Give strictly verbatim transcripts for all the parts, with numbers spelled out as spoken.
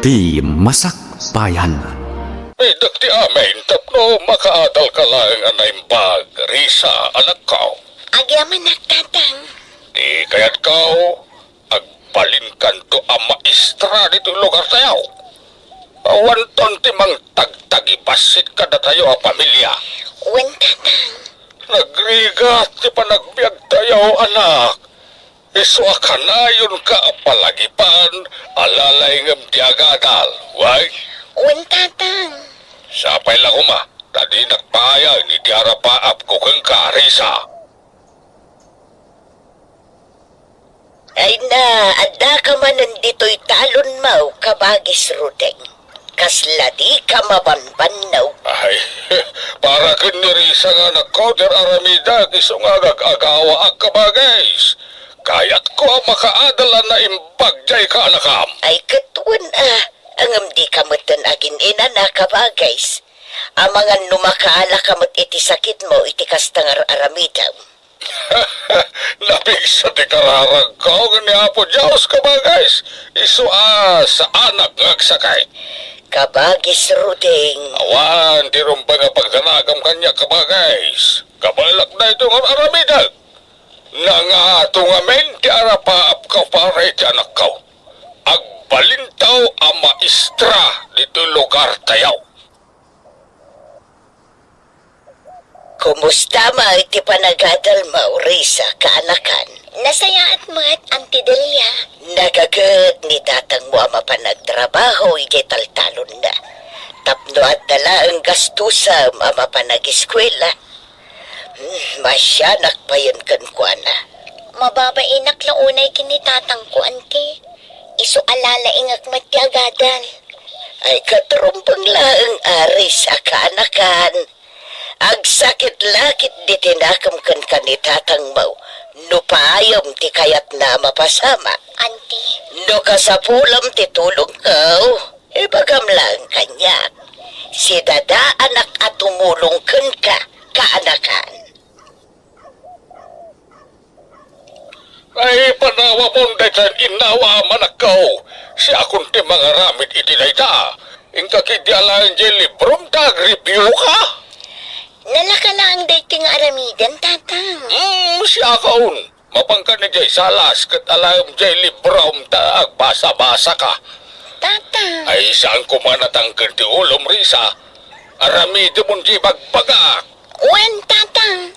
Ti Masakbayan. Idek ti amin tapno makaadalka laeng a naimbag, Risa, anakko. Agyamanak, Tatang. Ti kayatko, agbalinkanto a maestra ditoy lugartayo. Awanton ti mangtagtagibassit kadatayo a pamilia. Wen, Tatang. Nagrigat ti panagbiagtayo, anak. Isu a kanayonka a palagipan a lalaingem ti agadal, wen? Wen, Tatang. Sapay la koma, ta dinak paayan iti arapaapko kenka, Risa. Ay na, addaka manen ditoy talonmo, kabagis Rudeng. Kasla dika mabanbannog. Ay, para ken ni Risa nga anakko, ti ar-aramidek isu nga agag-agawaak, kabagis. Kayatko a makaadal a naimbag diay kaanakam. Ay, ket wen a, ngem dika metten agin-inana, kabagis. Amangan no makaalaka met iti sakitmo iti kasta nga ar-aramidem. Napigsa ti kararagko ken ni Apo Dios, kabagis. Isu a saanak nga agsakit. Kabagis Rudeng. Awan ti rumbeng a pagdanagam kaniak, kabagis. Kabaelak daytoy nga ar-aramidek. Nangato ngamin ti arapaapko para iti anakko. Agbalinto a maestra ditoy lugartayo. Kumusta met ti panagadalmo, Risa, kaanakan? Nasayaat met, Auntie Delia. Nagaget ni tatangmo a mapan agtrabaho idiay taltalonna. Tapno adda laeng gastusem a mapan ageskuela. Hmm, masianak payen kenkuana. Mababainak la unay ken ni tatangko, Auntie. Isu a lalaingek met ti agadal. Ay, ket rumbeng laeng a Risa, kaanakan. Agsakit la ketdi ti nakem kenka ni tatangmo no paayem ti kayatna a mapasamak. Auntie. No kasapulem ti tulongko, ibagam laeng kaniak. Sidadaanak a tumulong kenka, kaanakan. Ay, panawamon daytoy innawa a manakkaw. Siakon ti mangaramid iti dayta. Inka ketdi alaen diay librom ta agreviewka. Nalaka laeng daytoy nga aramiden, Tatang. Hmm, siakon. Mapanka idiay salas ket alaem diay librom ta agbasa-basaka. Tatang. Ay, saan koma natangken ti ulom, Risa. Aramidemon diay bagbagak. Wen, Tatang.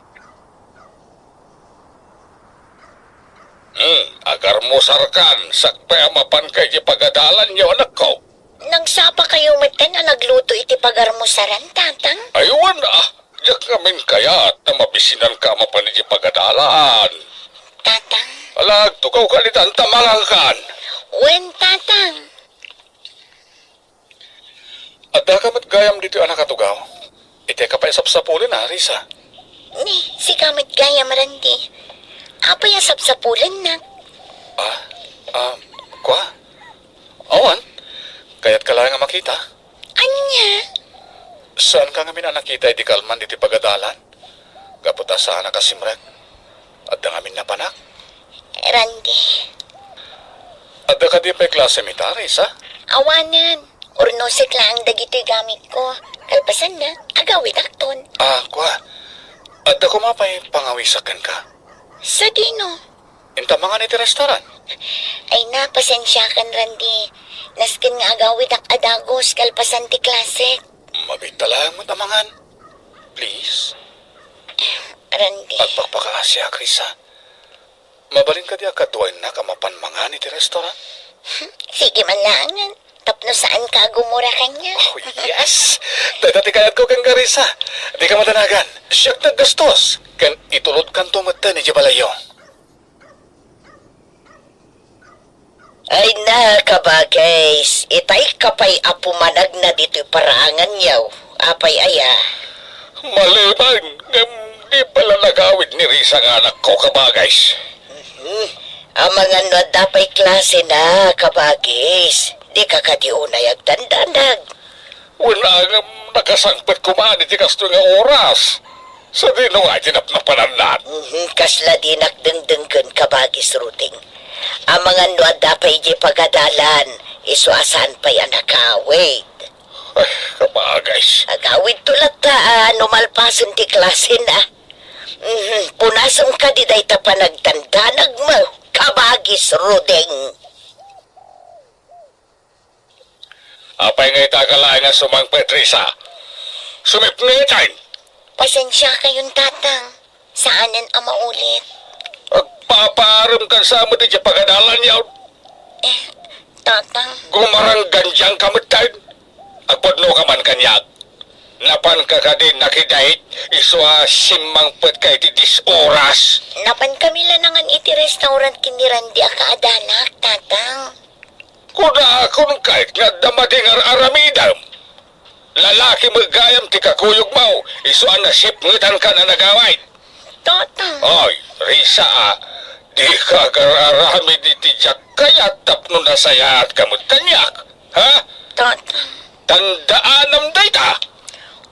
Hmm, agarmusarkan, sakbay a mapanka iti pagadalanyo, anakko. Nagsapakayo metten a nagluto iti pagarmusaran, Tatang? Ay, wen a, diak ngamin kayat a mabisinanka a mapan iti pagadalan. Tatang? Ala, agtugawkan itan ta mangankan. Wen, Tatang. Addaka met gayam ditoy a nakatugaw. Iteka pay sapsapulen a, Risa. Ni, sika met gayam, Randy. Apay a sapsapulennak? Ah, ah, kua? Awan. Kayatka laeng a makita. Ania? Saanka ngamin a nakita idi kalman ditoy pagadalan? Gapu ta saanak a simrek. Adda ngamin napanak. Randy. Adda kadi pay klasem ita, Risa? Awanen. Urnosek laeng dagitoy gamitko. Kalpasanna, agawidakton. Ah, kua. Adda koma pay pangawisak kenka? Sadino? Inta mangan iti restaurant? Ay na, pasensiakan, Randy. Nasken nga agawidak a dagus kalpasan ti klasek. Mabiit ta laeng met a mangan. Please. Randy. Agpakpakaasiak, Risa. Mabalin kadi a kaduaennak a mapan mangan iti restaurant? Sige man laengen, tapno saanka a gumura kaniak. Oh, yes! Dayta ti kayatko kenka, Risa. Dika madanagan. Siak ti aggastos. Ken itulodkanto metten idiay balayyo. Ay na, kabagis, itayka pay a pumanagna ditoy paraanganyo. Apay aya? Maliban, ngem di pay la nagawid ni Risa nga anakko, kabagis. Mhm. Amangan no adda pay klasena, kabagis. Dika kadi unay agdandanag. Wen a, ngem nakasangpet koma iti kastoy nga oras. Sadino nga iti napnapanannak? Mhm, kasla dinak dengdenggen, kabagis Rudeng. Amangan no adda pay idiay pagadalan, Isu a saan pay a nagawid. Ay, kabagay. Agawidto latta a no malpasen ti klasena. Mhm, punasem kadi dayta panagdandanagmo, kabagis Ruding. Apay nga ita ka laeng nga sumangpet, Risa? Sumipngeten! Pasensiakayon, Tatang. Saanen a maulit. Agpapaarem kan sa met iti pagadalan yaw. Eh, Tatang. Gumaranggandiang ka met tayo. Agpudno ka man kaniak. Napan ka kadi nakidait, isu a simmangpet ka iti dis oras. Napan kami lanangan iti restaurant ken ni Randy a kaadanak, Tatang. Kunakon kayat nga adda madi nga ar-aramidem. Lalaki met gayam ti kakuyogmo, isu a nasipngetan ka a nagawid. Tata. Ay, Risa, a, di ka agar-aramid iti diak kayat tapno nasayaat ka met kaniak, ha? Tata. Tandaanam dayta.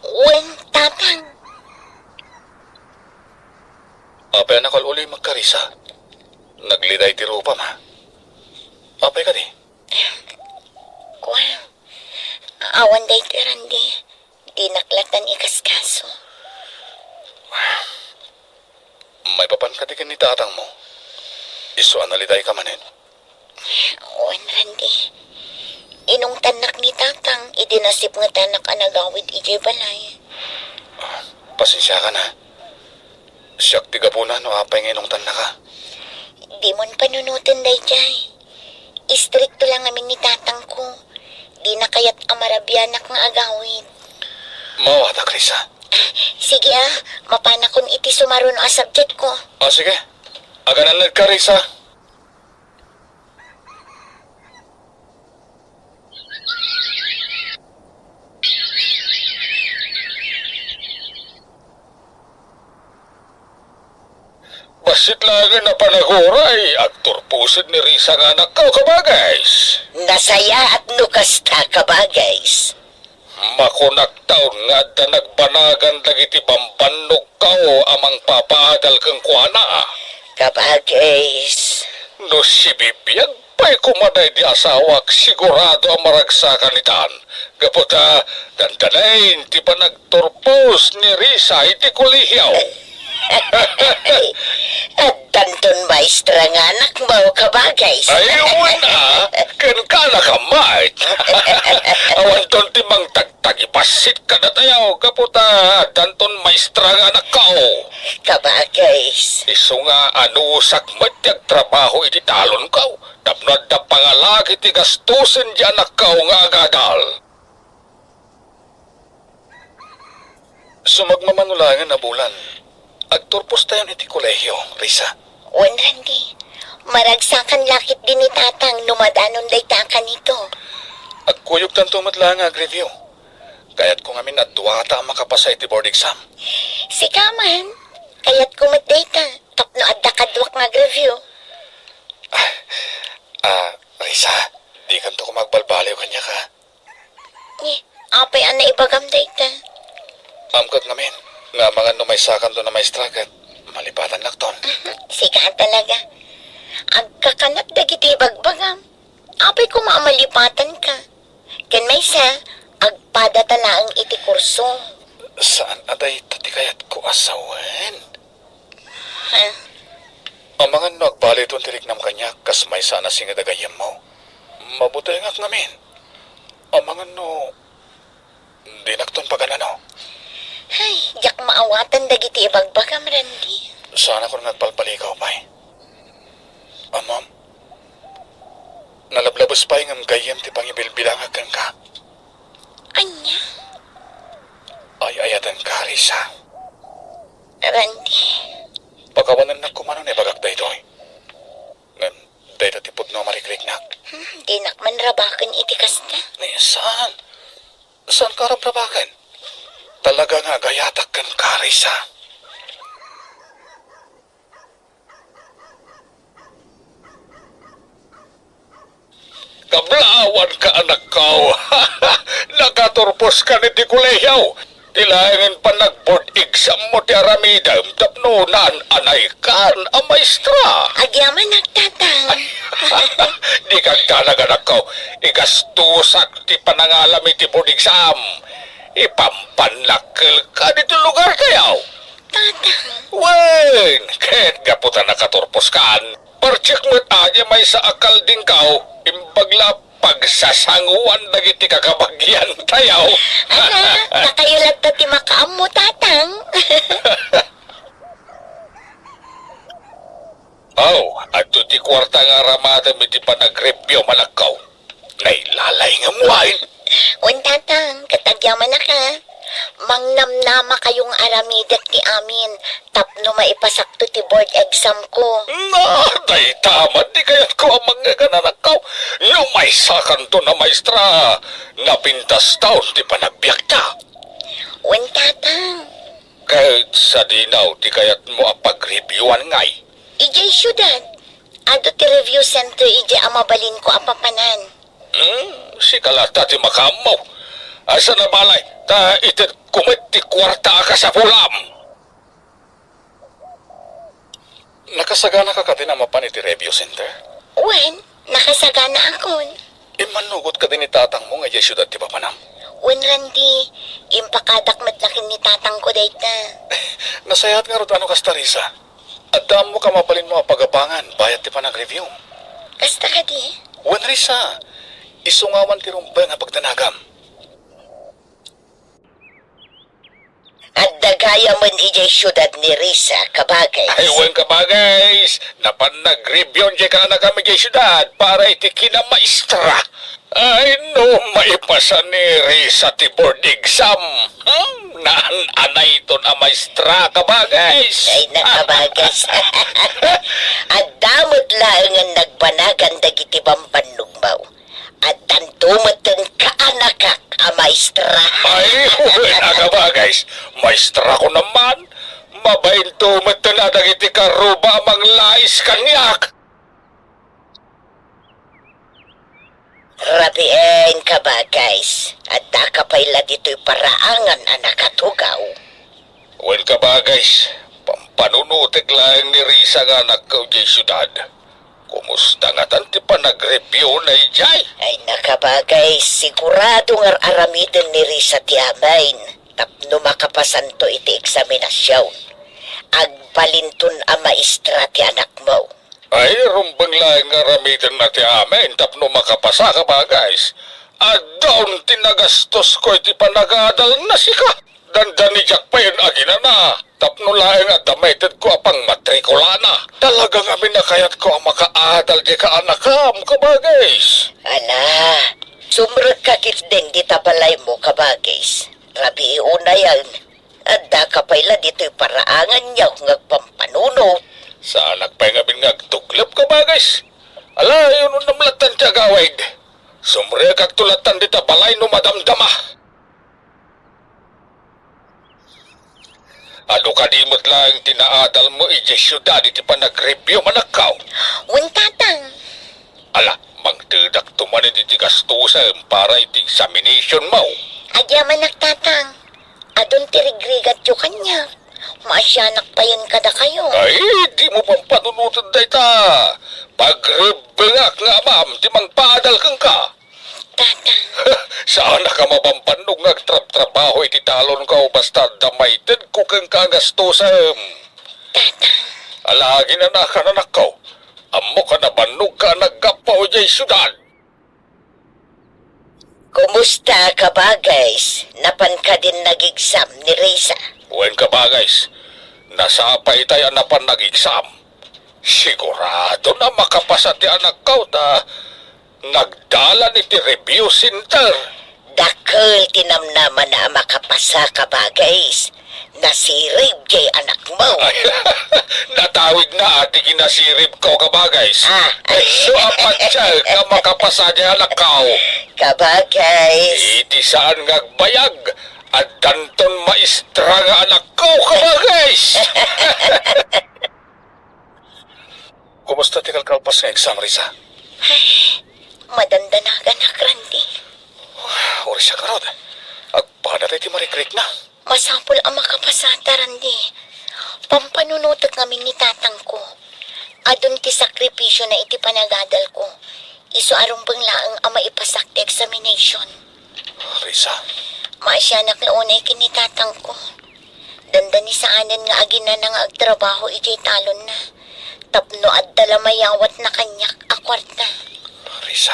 Wen, Tata. Apay a nakal-ulimek ka, Risa? Nagliday ti rupam, ha? Apay kadi? Kuan, awan daytoy, Randy. Dinak lattan ikaskaso. Maipapan kadi ken ni tatangmo? Isu a naliday ka manen? Wen, Randy. Inungtannak ni Tatang idi nasipngetanak a nagawid idiay balay. Ah, pasensiakan, ha. Siak ti gapuna no apay nga inungtannaka. Dimon panunoten daydiay. Istrikto la ngamin ni tatangko. Dina kayat a marabianak nga agawid. Mawatak, Risa. Sige, a, mapanakon iti sumaruno a subjectko. Ah, sige. Aganannadka, Risa. Bassit laengen a panaguray, agturposen ni Risa nga anakko, kabagays. Nasayaat no kasta, kabagays. Makunak taon nga adda nagbanagan dagiti bambannogko a mangpapaadal kenkuana. Kabagays. No sibibiag pay koma daydi asawak, sigurado a maragsakan itan. Gapu ta, dandanayen ti panagturpos ni Risa iti kolehio. Addanton maestra nga anakmo, kabagays. Ay, wen a, ken kana ka met. Awanton ti mangtagtagibassit kadatayo, gapu ta addanton maestra nga anakko. Kabagays. Isu nga anusak met ti agtrabaho iti talonko, tapno adda pangalaki ti gastosen ti anakko nga agadal. Sumagmamano laengen a bulan, agturpostayon iti kolehio, Risa. Wen, Randy. Maragsakan la ketdi ni Tatang no madanon dayta a kanito. Agkuyogtanto met laeng nga agreview. Kayatko ngamin a duata a makapasa iti board exam. Sika man, kayatko met dayta, tapno adda kaduak nga agreview. Ah, ah, Risa, dikanto koma agbalbaliw kaniak, ha? Ni, apay a naibagam dayta? Amkak ngamin, nga amangan no maysakanto a maestra ket malipatannakton. Sika talaga. Agkakanat dagiti ibagbagam. Apay koma a malipatanka. Ken maysa, agpadata laeng iti kurso. Saan a dayta ti kayatko a sawen? Ha? Amangan no agbaliwton ti riknam kaniak kas maysa a nasinged a gayyemmo. Mabutengak ngamin. Amangan no dinakton pagan-ano. Ay, diak maawatan dagiti ibagbagam, Randy. Saanakon nga agbalbaligaw pay. Ammom, nalablabes pay ngem gayyem ti pangibilbilangak kenka. Ania? Ay-ayatenka, Risa. Randy. Pakawanennak koma no naibagak daytoy. Ngem, dayta ti pudno a marikriknak. Hmm, dinak man rabaken iti kasta. Ni, saan? Saanka rabrabaken? Talaga nga agayatak kenka, Risa. Kablawanka, anakko. Nakaturposka iti kolehio. Ti laengen panag-board exam mo ti aramidem tapno naan-anaykan a maestra. Agyamanak, Tatang. Di kagdanag, anakko. Igastusak ti panangalam iti board exam. Ipampannak kenka ditoy lugartayo. Tatang. Wen, ket gapu ta nakaturposkan, partiek met adi maysa a kaldingkaw, imbag la pagsasanguan dagiti kakabagiantayo. Ala, dakayo latta ti makaammo, Tatang. Aw, adto ti kuarta nga aramatem iti panag-review, anakko. Nailalay nga muain. Wen, Tatang, ket agyamanak a. Mangnamnamakayo nga aramidek ti amin tapno maipasakto ti board exam ko. Na, dayta met ti kayatko a mangngeg, anakko. No maysakanton a maestra, napintastaon ti panagbiagta. Wen, Tatang. Ket sadino ti kayatmo a pagreviewon ngay? Idiay siudad. Adu ti review center idiay a mabalinko a papanan. Hmm, sika latta ti makaammo. Asa na balay, ta itedko met ti kuarta a kasapulam. Nakasaganaka kadin a mapan iti review center? Wen, nakasaganaakon. Immanugot kadi ni tatangmo nga idiay siudad ti papanam? Wen, Randy, impakadak met la ken ni tatangko dayta. Nasayaat ngarud no kasta, Risa. Adda ammok a mabalinmo a pagabangan bayat ti panag-review. Kasta kadi? Wen, Risa, isu nga awan ti rumbeng a pagdanagam. Adda gayamen idiay siudad ni Risa, kabagis. Ay, wen, kabagis. Napan nag-review diay kaanakam idiay siudad para iti kinamaestra. Ay, no maipasa ni Risa ti board exam, hmm, naan-anayton a maestra, kabagis. Ay, nakabagis. Adda met laengen nagbanagan dagiti bambannogmo. Addanto metten kaanakak a maestra. Ay, wen, nakabagis. Maestrakon man. Mabainto metten a dagiti karuba a manglais kaniak. Rabien, kabagis, addaka pay la ditoy paraangan a nakatugaw. Wen, kabagis, pampanunotek laeng ni Risa nga anakko idiay siudad. Kumusta ngatan ti panag-review na idiay? Ay, nakabagis, sigurado nga ar-aramiden ni Risa ti amin tapno makapasanto iti eksaminasion. Agbalinton a maestra ti anakmo. Ay, rumbeng laeng nga aramiden na ti amin tapno makapasa, kabagis. Addaon ti nagastosko iti panagadalna, sika. Dandani diak payen aginana tapno laeng adda maitedko a pangmatrikulana. Talaga ngamin a kayatko a makaadal diay kaanakam, kabagis. Ala, sumrekka ketdin dita balaymo, kabagis. Rabii unayen, addaka pay la ditoy paraangan nga agpampanunot. Saanak pay ngamin nga agtuglep, kabagis. Ala, inunam lattan ti agawid. Sumrekakto lattan dita balay no madamdama. Adu kadi met laeng ti naadalmo idiay siudad iti panag-review, anakko? Wen, tatang. Ala, mangtedakto man iti gastusem para iti examinationmo. Agyamanak, tatang. Adun ti rigrigatyo kaniak. Maasianak payen kadakayo. Ay, dimo pampanunoten dayta. Pagrebbengak nga amam ti mangpaadal kenka. Tatang. Saanak a mabambannog nga agtrabtrabaho iti talonko basta adda maitedko kenka a gastusem. Tatang. Ala, aginanakan, anakko. Ammok a nabannogka a naggapu idiay siudad. Kumusta, kabagis? Napan kadin nag-exam ni Risa? Wen, kabagis. Nasapay itay a napan nag-exam. Sigurado na makapasa ti anakko ta nagdalan iti review center. Dakkel ti namnamana a makapasa, kabagis. Nasirib diay anakmo. Ay, natawidna ti kinasiribko, kabagis. Ah. Isu a patien a makapasa diay anakko. Kabagis. Iti saan nga agbayag, addanton maestra nga anakko, kabagis. Kumusta ti kalkalpas nga exam, Risa? Ay, madandanaganak, Randy. Uray siak ngarud. Agpadat ti marikrikna. Masapul a makapasata, Randy. Pampanunotek ngamin ni tatangko. Adun ti sakripisiona iti panagadalko. Isu a rumbeng laeng a maipasak ti examination. Risa. Maasianak la unay ken ni tatangko. Dandanisaanen nga aginana nga agtrabaho idiay talonna. Tapno adda la mayawatna kaniak a kuarta. Risa.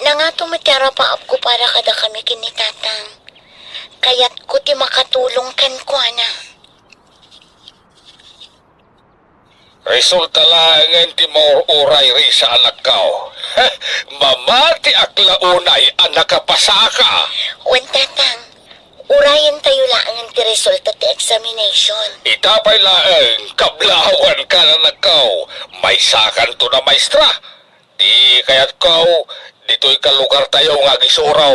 Nangato met ti arapaapko para kadakami ken ni tatang. Kayatko ti makatulong kenkuana. Resulta laengen ti maur-uray, Risa, anakko. Mamatiak la unay a nakapasaka. Wen, tatang, urayentayo laengen ti resulta ti examination. Ita pay laeng, kablawanka, anakko. Maysakanton a maestra. Ti kayatko, ditoy ka lugartayo nga agisuro.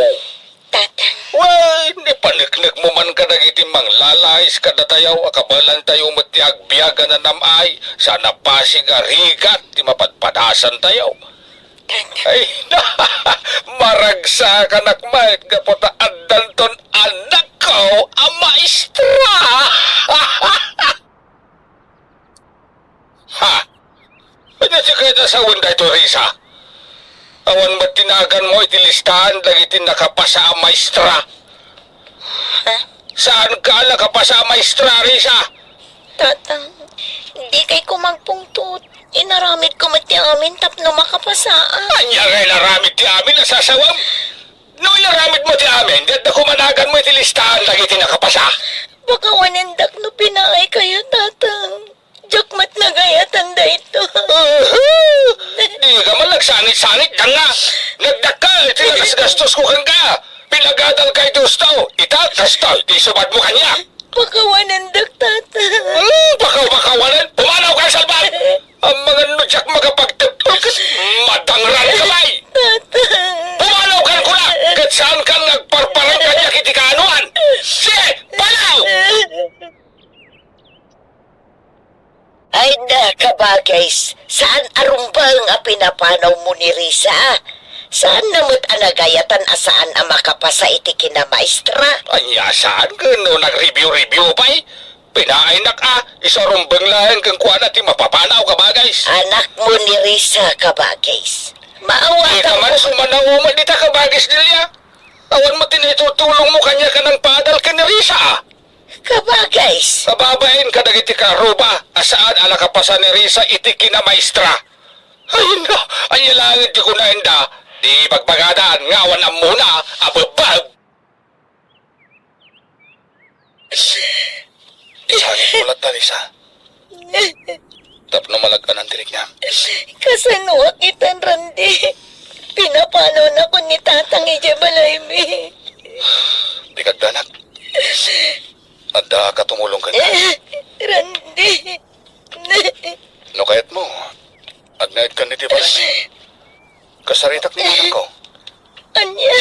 Tatang. Wen, ipaneknekmo man kadagiti manglalais kadatayo a kabaelantayo met ti agbiag a nanam-ay, saan a pasig a rigat ti mapadpadasantayo. Tatang. Ay, maragsakanak met gapu ta addanton anakko a maestra. Ha? Ania ti kayat a sawen daytoy, Risa? Awan met ti naganmo iti listaan dagiti nakapasa a maestra? Ha? Saanka a nakapasa a maestra, Risa? Tatang, dikay koma agpungtot. Inaramidko met ti amin tapno makapasaak. Ania nga inaramid ti amin a sasawem? No inaramidmo ti amin, di adda koma naganmo iti listaan dagiti nakapasa. Pakawanendak no pinaaykayo, tatang. Diak met nagayatan daytoy. Aha! Dika man nagsangit-sangit, danga. Nagdakkel ti nagasgastosko kenka. Pinagadalka iti husto. Ita, kastoy ti isubadmo kaniak. Pakawanendak, tatang. Hmm, pakaw-pakawanen. Pumanawka, salbag! Amangan no diak makapagtebteb ket madangranka pay. Tatang. Pumanawkan kuna, ket saankan nga agparparang kaniak iti kaanoan. Sige, panaw! Ay na, kabagays, saan a rumbeng a pinapanawmo ni Risa? Saanna met a nagayatan a saan a makapasa iti kinamaestra? Ania, saan ket no nag-review-review pay? Pinaaynak a, isu a rumbeng laeng kenkuana ti mapapanaw, kabagays. Anakmo ni Risa, kabagays. Dika man maawatan sumanaw met dita, kabagays, Delia. Awan met ti naitutulongmo kaniak a nangpadal ken ni Risa, a. Kabagays. Ababain kadagiti kaarruba a saan a nakapasa ni Risa iti kinamaestra. Ay, na, ania laeng ti kunaenda, di bagbagadan nga awan ammona a bebbeg. Sangitmo latta, Risa. Tapno malag-anan ti riknam. Kasanoak itan, Randy? Pinapanawnak ni tatang idiay balaymi. Dika agdanak. Adda a tumulong kenka. Randy. No kayatmo, agnaedkan iti balaymi. Kasaritak ni nanangko. Ania?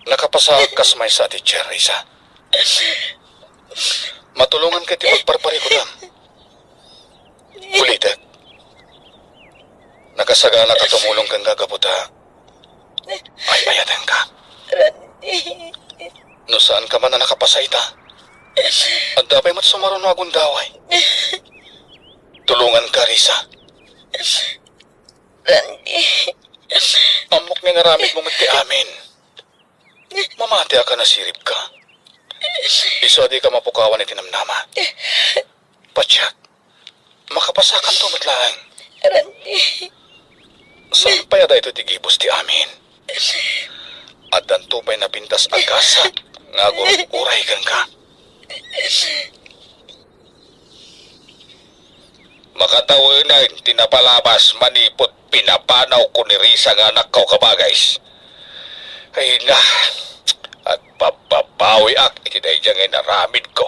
Nakapasaak kas maysa a teacher, Risa. Matulonganka iti pagparparikudam. Ulitek. Nakasaganak a tumulong kenka gapu ta ay-ayatenka. Randy. No saanka man a nakapasa ita, adda pay met sumaruno a gundaway. Tulonganka, Risa. Randy. Ammok nga inaramidmo met ti amin. Mamatiak a nasiribka. Isu a dika mapukawan iti namnama. Patiek, makapasakanto met laeng. Randy. Saan pay a daytoy ti gibus ti amin? Addanto pay napintas a gasat nga agur-uray kenka. Makatawenen ti napalabas manipud pinapanawko ni Risa nga anakko, kabagays. Ay na, agpabbabawiak iti daydiay nga inaramidko.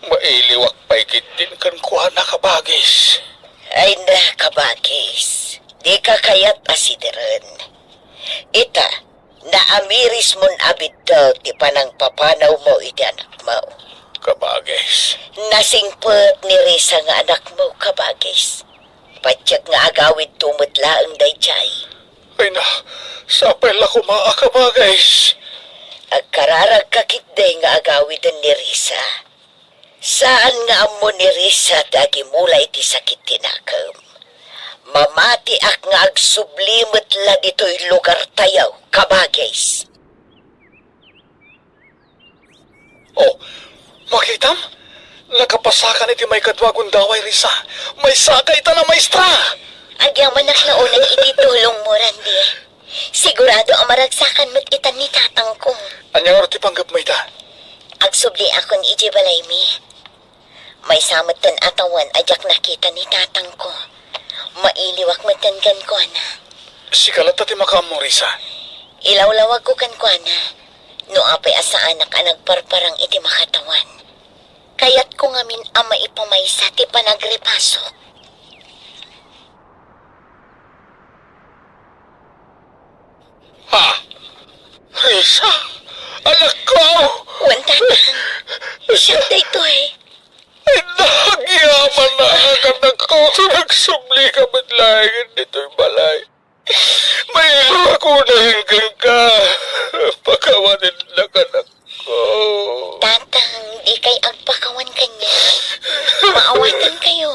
Mailiwak pay ketdin kenkuana, kabagis. Ay na, kabagis. Dika kayat a sideren. Ita, naamirismon a biddut ti panangpapanawmo iti anakmo. Kabagis. Nasingpet ni Risa nga anakmo, kabagis. Patiek nga agawidto met laeng daydiay. Ay na, sapay la koma a kabagis. Agkararagka ketdi nga agawiden ni Risa. Saan nga ammo ni Risa ti agimula iti sakit ti nakem. Mamatiak nga agsubli met la ditoy lugartayo, kabagis. Oh, makitam? Nakapasakan iti maikadua a gundaway, Risa. Maysaka itan a maestra! Agyamanak nga unay iti tulongmo, Randy. Sigurado a maragsakan met itan ni tatangko. Ania ngarud ti panggepmo ita? Agsubliakon idiay balaymi. Maysa metten a tawen a diak nakita ni tatangko. Mailiwak metten kenkuana. Sika latta ti makaammo, Risa. Ilawlawagko kenkuana no apay a saanak a nagparparang iti makatawan. Kayatko ngamin a maipamaysa ti panagripasok. Ha? Risa? Anakko! Wen, Tatang. Siak daytoy. Ay, nagyamanak, anakko, ta nagsublika met laengen ditoy balay. Mailiwak unay kenka. Pakawanennak, anakko. Tatang, dikay agpakawan kaniak. Maawatankayo.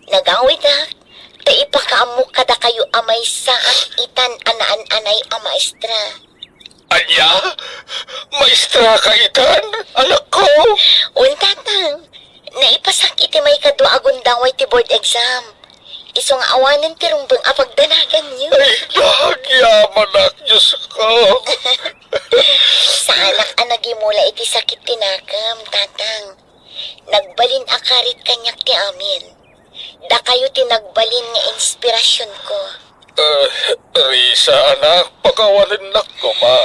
Nagawidak ta ipakaammok kadakayo a maysaak itan a naan-anay a maestra. Ania? Maestraka itan, anakko? Wen, Tatang. Naipasak iti maikadua a gundaway ti board exam. Isu nga awanen ti rumbeng a pagdanaganyo. Ay, nagyamanak, Diosko. Saanak a nagimula iti sakit ti nakem, Tatang. Nagbalin a karit kaniak ti amin. Dakayo ti nagbalin nga inspirasionko. Eh, Risa, anak, pakawanennak koma.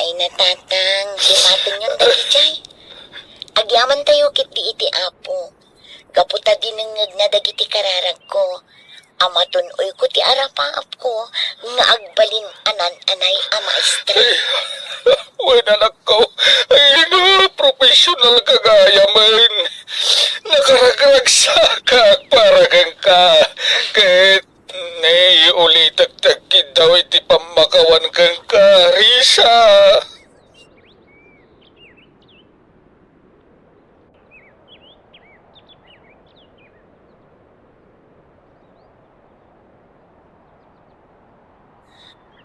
Ay na, Tatang, di patenyon dagijay. Agyamantayo ketdi iti Apo. Gapu ta dinengngegna dagiti kararagko, a matun-oyko ti arapaapko nga agbalin a naan-anay a maestra. Wen, anakko, ay na, professional ka gayamen. Nakaragragsakak para kenka. Ket, ne, ulitek ti agkiddaw iti pammakawan kenka, Risa.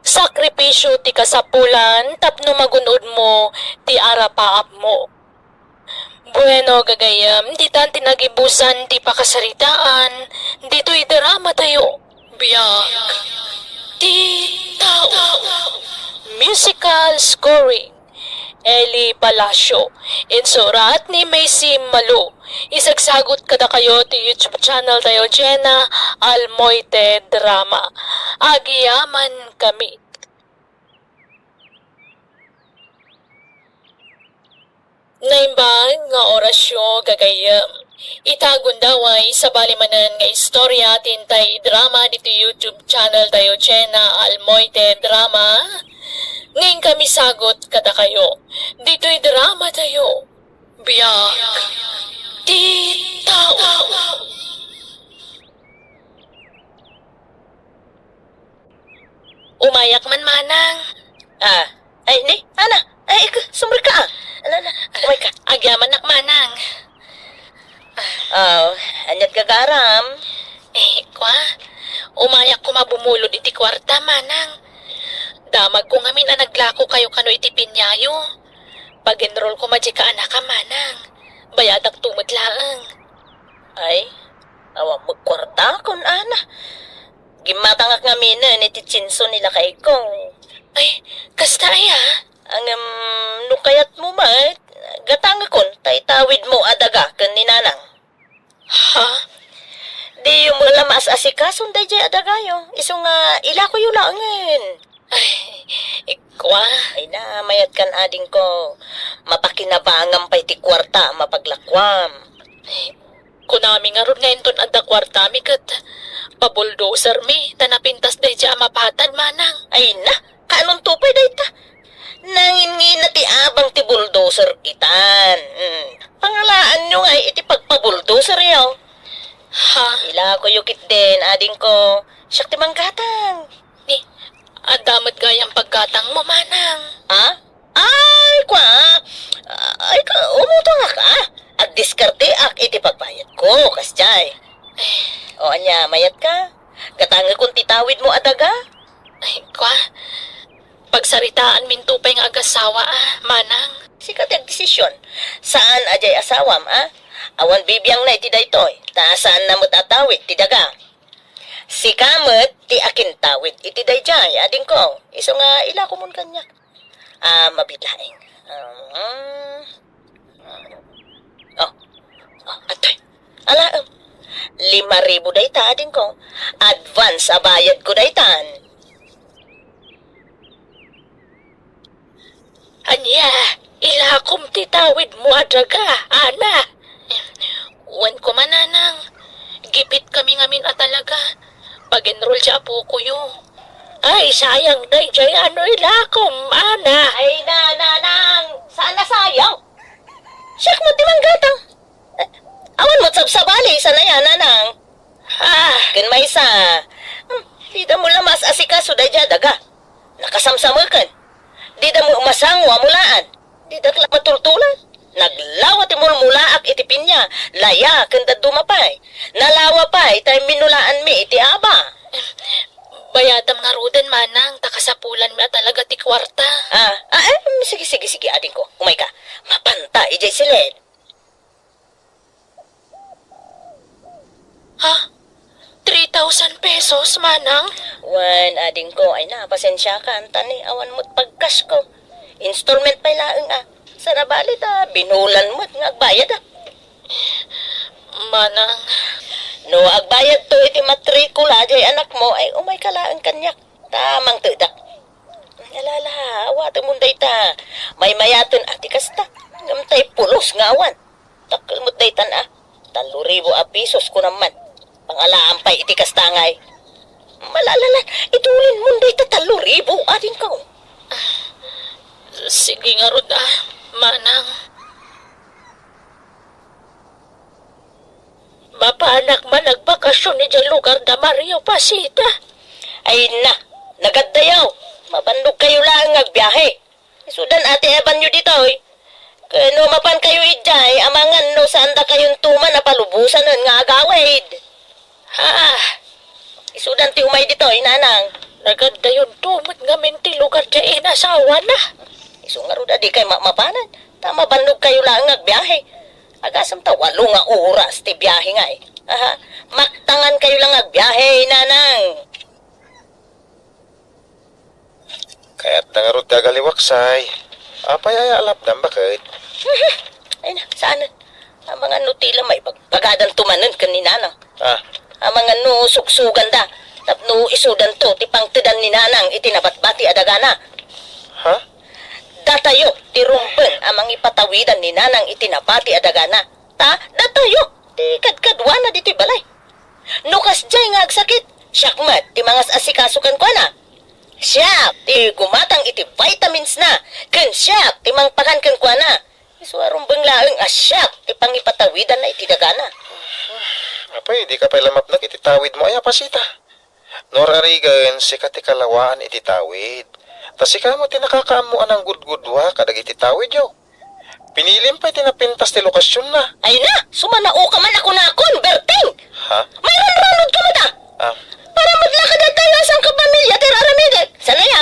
Sakripisio ti kasapulan tapno magun-odmo ti arapaapmo. Bueno, gagayyem, ditan ti nagibusan ti pakasaritaan ditoy dramatayo. Biag ti tao. Musical scoring. Eli Palacio. Insurat ni Macy Malu. Isagsagut kadakayo ti YouTube channel tayo, Jenna Almoite Drama. Agyamankami. Naimbag nga orasyo, gagayyem. Ita gundaway, sabali manen nga istorya ti intay idrama ditoy YouTube channel tayo, Jenna Almoite Drama. Nga inkami sagut kadakayo. Ditoy drama tayo. Biag ti tao. Umayak man, manang. Ah, ay, ni, ana, ay, ik-, sumrek ka, ah. Ala, ala, umay ka. Agyamanak, manang. Ah, aniat gagaram? Eh, kwa, umayak koma bumulod iti kuarta, manang. Damagko ngamin a naglakokayo kano iti pinayo. Pag-enroll koma diay kaanakam, manang. Bayadak to met laeng. Ay, awan met kuarta, kun ana. Gimmatangak ngaminen iti tsinso ni lakayko. Ay, kasta aya? Ngem, no kayatmo met, gatangekon ta itawidmo a daga ken ni nanang. Ha? Diyo met la maas-asikason daydiay a dagayo, isu nga ilakoyo laengen. Ay, ikwa. Ay na, mayatkan adingko. Mapakinabangam pay ti kuarta a mapaglakuam. Kunami ngarud nga inton adda kuartami ket pabuldosermi ta napintas daydiay a mapatad, manang. Ay na, kaanonto pay dayta? Nanginngina ti abang ti bulldozer itan. Hmm. Pangalaanyo ngay iti pagpabuldozeryo. Ha? Ilakoyo ketdin, adingko. Siak ti manggatang. Ni, adda met gayam paggatangmo, manang. Ha? Ah, Ania, mayatka? Gatangekon ti tawidmo a daga? Ay, kwa, pagsaritaanminto pay nga agasawa, a, manang. Sika ti agdesisyon. Saan a diay asawam, a? Awan bibiangna iti daytoy, ta saanna met a tawid ti daga. Sika met ti akintawid iti daydiay, adingko. Isu nga ilakomon kaniak. A, mabiit laeng. Um, oh, oh, atoy. Ala, em. Lima ribu dayta, adingko. Advance a bayadko daytan. Ania, ilakom ti tawidmo a daga, Ana. Wen koma, nanang. Gipitkami ngamin a talaga. Pag-enroll ti apokoyo. Ay, sayang daydiay a no ilakom, Ana. Ay, na, nanang, saan a sayang? Siak met ti manggatang. Eh, awan met sabsabali, saan aya, nanang? Ah, ken maysa, hmm, dida met la maas-asikaso daydiay a daga. Nakasamsameken. Dida met masango a mulaan. Didak la matultulan. Naglawa ti mulmulaak iti pinia, laya, ken dadduma pay. Nalawa pay ta imminulaanmi iti aba. Bayatam ngaruden, manang, ta kasapulanmi a talaga ti kuarta. Ah, ah, eh, sige, sige, sige, adingko. Umayka. Mapanta idiay siled. Ha? Three thousand pesos, manang? Wen, adingko, ay na, pasensiakan, ta ni awan met pagkasko. Installment pay laeng, a. Saan a bali ta binulan met nga agbayad, a. Manang. No agbayadto iti matrikula diay anakmo, ay umayka laeng kaniak. Ta mangtedak. Alala, awatemon dayta. Maymayaten a ti kasta. Ngem tay pulos nga awan. Dakkel met daytan a. Tallo ribu a pesos kunam man. Pangalaam pay iti kasta ngay. Malalalan, itulinmon dayta tallo ribu, adingko. Sige ngarud a, manang. Mapanak man agbakasyon idiay lugar da Mario Pasita. Ay na, nagaddayaw. Mabannogkayo laeng nga agbiahe. Isudan a ti ebanyo ditoy. Ken no mapankayo idiay, amangan no saandakayonto man a palubosanen nga agawid. Ha? Isudan ti umay ditoy, nanang. Nagandayonto met ngamin ti lugar diay inasawana. Isu ngarud a dikay ma-, mapanan. Ta mabannogkayo laeng nga agbiahe. Agasem ta walo nga oras ti biahe ngay. Aha. Maktangankayo la nga agbiahe, nanang. Kayatna ngarud ti agaliwaksay. Apay aya a lapdam, baket? Ay na, saan? Amangan no ti la maibagbagadanto manen ken ni nanang. Ah. Amangan no sugsuganda tapno isudanto ti pangtedan ni nanang iti nabatbati a dagana. Ha? Datayo ti rumbeng a mangipatawidan ni nanang iti nabati a dagana. Ta, datayo ti kadkaduana ditoy balay. No kasdiay nga agsakit, siak met ti mangas-asikaso kenkuana. Siak ti gumatang iti vitamins na, ken siak ti mangpakan kenkuana. Isu a rumbeng laeng a siak ti pangipatawidanna iti dagana. Apay, dika pay la mapnek iti tawidmo aya, Pasita? No ar-arigen, sika ti kalawaan iti tawid. Ta sika met ti nakakaammo a nanggudgudua kadagiti tawidyo. Pinilim pay ti napintas ti lokasionna. Ay na, sumanaoka man a kunakon, Berting! Ha? Mairanranodka met a! Ah. Para met la kadatayo a sangkapamilia ti ar-aramidek. Saan aya?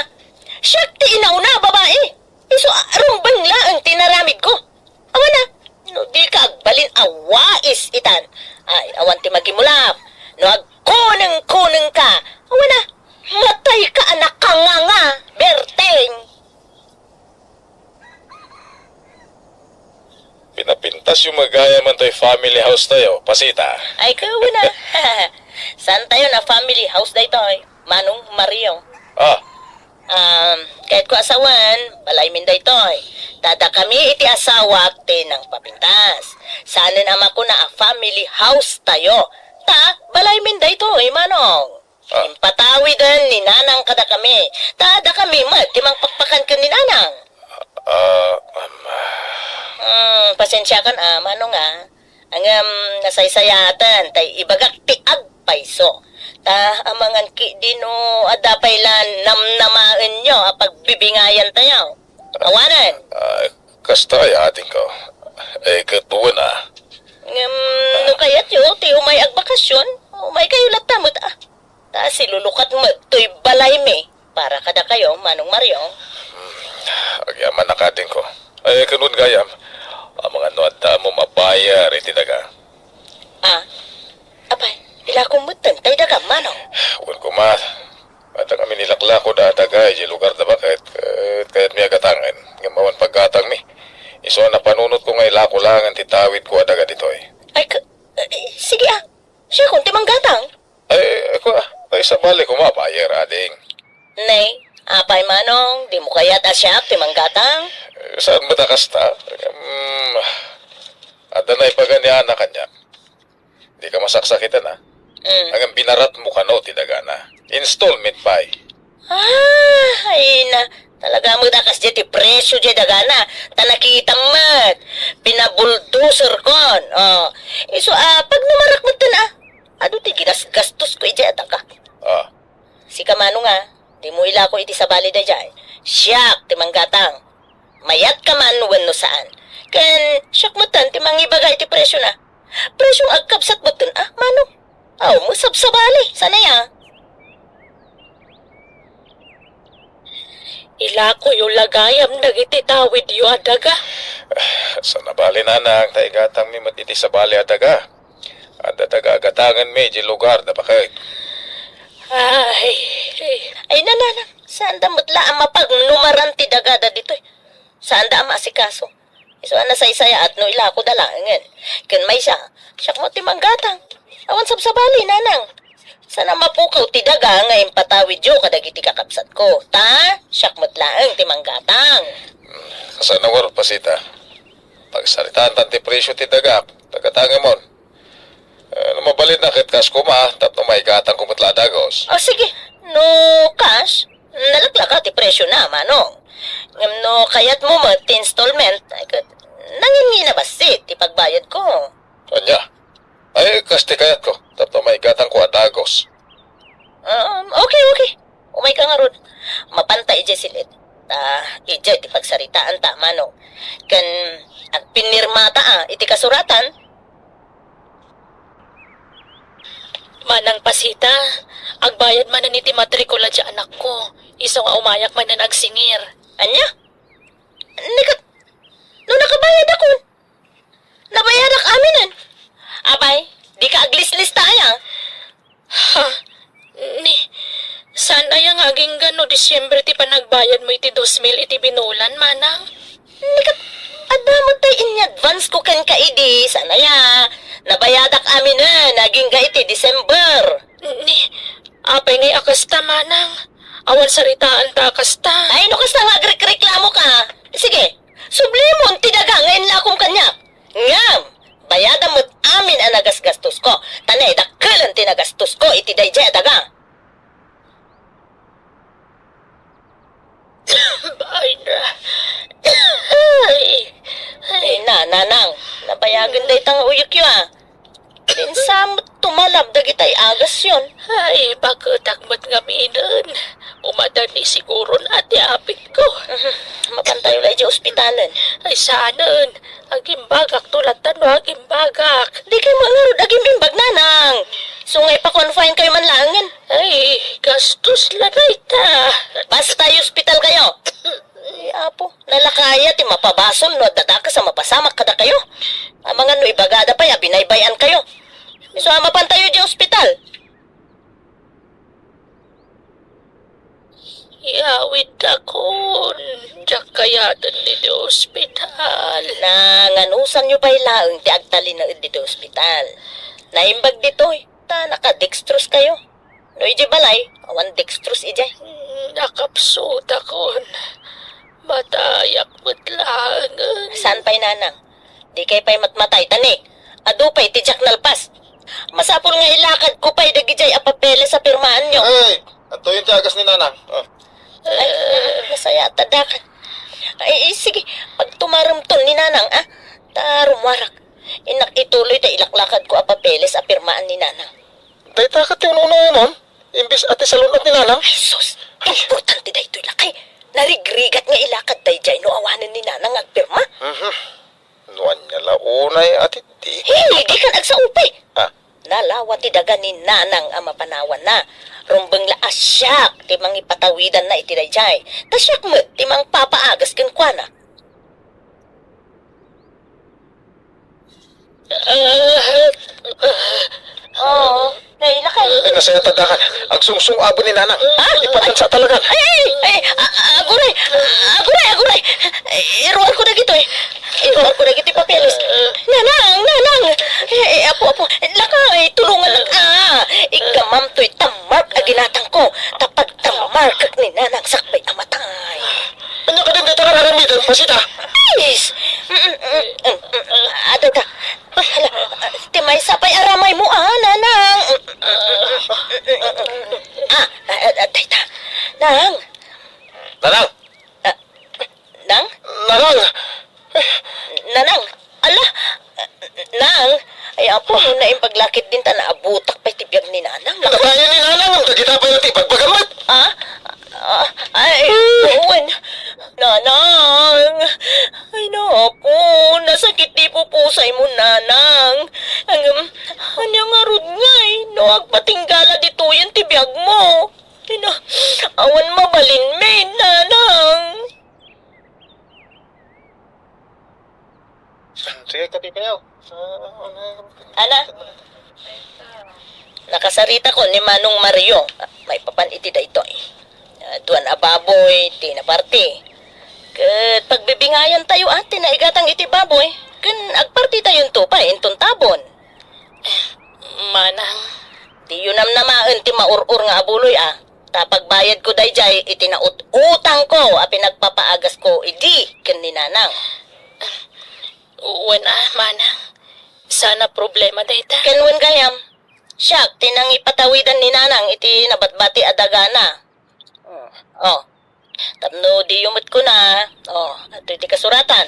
Siak ti inauna a babai. Isu a rumbeng laeng ti naramidko. Awan a, no dika agbalin a wais itan. Ay, awan ti magimulap. No agkunengkunengka, awan a, matayka a nakanganga, Berting. Pinapintasyo met gayam toy family house tayo, Pasita. Ay, kawen a. Saan tayo na family house daytoy, Manong Mario? Ah. Um, kayatko a sawen, balaymin daytoy. Ta dakami iti asawak ti nangpapintas. Saanen a makuna a family house tayo. Ta balaymin daytoy, Manong. Ah. Impatawiden ni Nanang kadakami. Ta dakami met ti mangpakpakan ken ni Nanang. Ah, um, Hmm, pasensiakan a, Manong a. Ngem nasaysayaten, tay ibagak ti agpayso. Ta amangan ketdi no adda pay la namnamaenyo a pagbibingayan tayo. Awanen. Ah, kasta aya, adingko. Eh, ket wen a. Ngem no kayatyo ti umay agbakasyon, Umaykayo latta met, a. Ta silulukat met toy balaymi para kadakayo, Manong Mario. Agyamanak, adingko. Ay, ken wen gayam, amangan no adda amom a buyer iti daga. A, apay, ilakom metten tay daga, Manong. Wen koma, adda ngamin ilaklako da a daga idiay lugar da baket, ket kayatmi a gatangen, ngem awan paggatangmi. Isu a napanunotko nga ilako laengen ti tawidko a daga ditoy. Ay, k-, eh, sige, a. Siakon ti manggatang. Ay, kua, ay, sabali koma, buyer, ading. Ne, apay, Manong, dimo kayat a siak ti manggatang? Eh, saan met a kasta? Hmm, adda naipaganiana kaniak. Dika masaksakitan, a. Mm. Ngem binaratmo kano ti dagana. Installment pay. Ah, ay na. Talaga met a kasdiay ti presio diay dagana. Ta nakitam met. Pinabuldozerkon. O. Isu a, pagnumarak metten, a. Adu ti ginasgastosko idiay a daga. A. Sika, Manong, a, dimo ilako iti sabali daydiay. Siak ti manggatang. Mayatka man wenno saan. Ken siak metten ti mangibaga iti presiona. Presion agkabsat metten, a, Manong. Aw, masabsabali. Saan aya? Ilakoyo la gayam dagiti tawidyo a daga. Saan a bale, Nanang, ta igatangmi met iti sabali a daga. Adda daga a gatangenmi idiay lugar da baket. Ay. Ay, Nanang, saanda met la a mapagnumaran ti dagada ditoy. Saanda a maasikaso. Isu a nasaysayaat no ilakoda laengen. Ken maysa, siak met ti manggatang. Awan sabsabali, Nanang. Saan a mapukaw ti daga nga impatawidyo kadagiti kakabsatko. Ta, siak met laeng ti manggatang. Kasano ngarud, Pasita? Pagsaritaantan ti presio ti daga, ta gatangemon. Eh, no mabalinna ket kas koma, tapno maigatangko met la a dagos. O, sige. No kas, nalaklaka ti presiona, Manong. Ngem no kayatmo met ti installment, ay ket, nangin nga inabassit ti pagbayadko. Ania? Ay, kas ti kayatko, tapno maigatangko a dagos. Um, okay, okay. Umayka ngarud. Mapanta idiay sil-id. Ta, idiay ti pagsaritaanta, Manong. Ken agpinirmata, a, iti kasuratan. Manang Pasita, agbayad manen iti matrikula ti anakko. Isu nga umayak manen agsingir. Ania? Ni ket, no nakabayadakon? Nabayadak aminen. Apay, dika aglislista aya? Ha? Ni, saan aya nga agingga no Disyembre ti panagbayadmo iti dos mil iti binulan, Manang? Ni ket, adda met tay ini-advance ko kenka idi, saan aya? Nabayadak aminen, agingga iti December. Ni, apay ngay a kasta, Manang? Awan saritaanta a kasta. Ay, no kasta nga agrekreklamoka. Sige, sublimon ti daga nga inlakom kaniak. Ngem, bayadam met amin a nagasgastosko, ta naidakkelen ti nagastosko iti daydiay a daga. Ay, na. Ay, ay. Ay, na, Nanang, nabayagen dayta nga uyekyo, a. Pinsa met tumalab dagitay agasyon. Ay, baketak met ngaminen. Umadani siguron a ti apitko. Mhm. Mapantayo la idiay ospitalen. Ay, saanen. Agimbagakto latta no agimbagak. Dikay met ngarud agim-imbag, Nanang. Isu nga ipa-confine kayo man laengen. Ay, gastos la dayta. Basta idiay ospital kayo. Ay, Apo, nalaka aya ti mapabasol no adda dakes a mapasamak kadakayo. Amangan no ibagada pay a binaybay-an kayo. Isu a mapantayo idiay ospital. Yawidakon, diak kayaten iti ospital. Nanganusanyo pay laeng ti agtalinaed ditoy ospital. Naimbag ditoy, ta naka-dextrose kayo. No idiay balay, awan dextrose idiay. Mm, nakapsutakon. Matayak met laengen. Saan pay, Nanang? Dikay pay matmatay, ta ni, adu pay ti diak nalpas. Masapul nga ilakadko pay dagidiay a papeles a pirmaanyo. Ay, adtoyen ti agas ni Nanang. Oh. Ay, nasayaat a dakan. Ay, ay, sige, pagtumaremton ni Nanang, a. Ta rummuarak. Innak ituloy ta ilaklakadko a papeles a pirmaan ni Nanang. Dayta ket ti ununam, imbes a ti salun-at ni Nanang. Ay, sus! Ay. Importante daytoy, lakay. Narigrigat nga ilakad daydiay no awanen ni Nanang nga agpirma. Mhm. No ania la unay a ti, ti. Hey, dikan agsaupay. Ah. nalawa ti daga ni Nanang a mapanawanna. Rumbeng la a siak ti mangipatawidanna iti daydiay. Ta siak met ti mangpapaagas kenkuana. Oo. Nay, lakay. Ay, nasayat a dakan. Agsungsong-abo ni Nanang. Ha? Ipatag sa talagan. Ay, ay, ay, a-, a-, aguray. Aguray, aguray. Iruarko dagitoy. Iruarko dagitoy papeles. Nanang, Nanang. Ay, ay, apo, apo. Lakay, tulongan lang. Ah, ikamamtoy tammark a ginatangko. Ta pagtammarkek ni Nanang sakbay a matay. Ania kadin dayta nga aramiden, Pasita? Ay! Mm, mm, mm, mm. Ah, dayta. Hala, ah, ti maysa pay aramaymo, ah, Nanang. Ah, ah, ah, dayta. Nang. Nanang! Ah, Nang? Nanang! Nanang! Ala! Nang! Ay, apo, no naimbag la ketdin ta naabutak pay ti biag ni Nanang. Natayen ni Nanang, dagita pay ti ibagbagam met. Ah? Ah, ay, wen. Nanang! Ay, napo, nasakit ti pupusaymo, Nanang. Ngem, ania ngarud ngay, no agpatinggala ditoyen ti biagmo? Ay, na, awan mabalinmi, Nanang. Sige, kape kayo. Ah, ano? Ana? Nakasaritakon ni Manong Mario. Maipapan iti daytoy. Ah, duan a baboy ti naparti. Ket pagbibingayan tayo, ah, ti naigatang iti baboy. Ken agparti tayonto pay inton tabon. Manang. Diyo namnamaen ti maur-or nga abuloy, ah. Ta pagbayadko daydiay iti naut-utangko a pinagpapaagasko idi ken ni Nanang. Wen a, Manang. Saan a problema dayta? Ken wen gayam, siak ti nangipatawidan ni Nanang iti nabatbati a dagana. Oh. Tapno diyo met kuna, oh, adtoy ti kasuratan.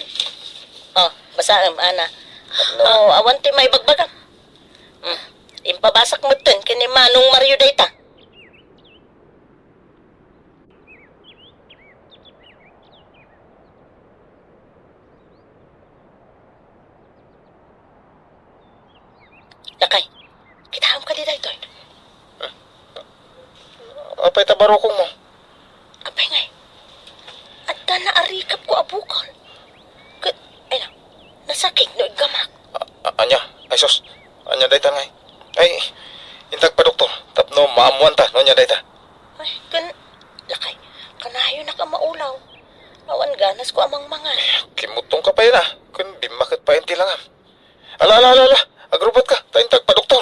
Oh, basaem, Ana. Tapno awan ti maibagbagam. Hmm. Impabasak metten ken ni Manong Mario dayta. Lakay, kitaem kadi daytoy? Apay ta barukongmo? Apay ngay, adda naarikapko a bukol. Ket, ay na, nasakig no iggamak. A-, a-, ania? Ay sus, ania dayta ngay? Ay, intag pa doktor, tapno maammuanta no ania dayta. Ay, ken, lakay, kanayonak a maulaw. Awan ganasko a mangmangan. Kimmuttongka pay na, ken bimmaket pay ti langam. Ala, ala, ala, ala, agrubot ka, ta intag pa doktor.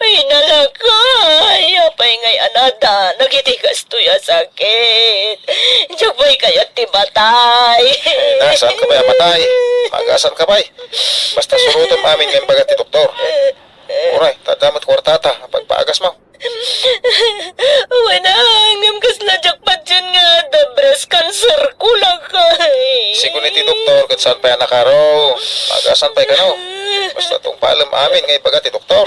Ay, nalakay, apay ngay a nadan dagiti kastoy a sakit? Diak pay kayat ti matay. Ay, na, saan ka pay a matay? Maagasan ka pay. Basta surotem amin nga imbaga ti doktor. Uray, ta adda met kuartata a pagpaagasmo. Wen a, ngem kasla diak patien nga adda breast cancer ko, lakay. Sigun iti doktor, ket saan pay a nakaro. Maagasan pay kano. Basta tungpalem amin nga ibaga ti doktor.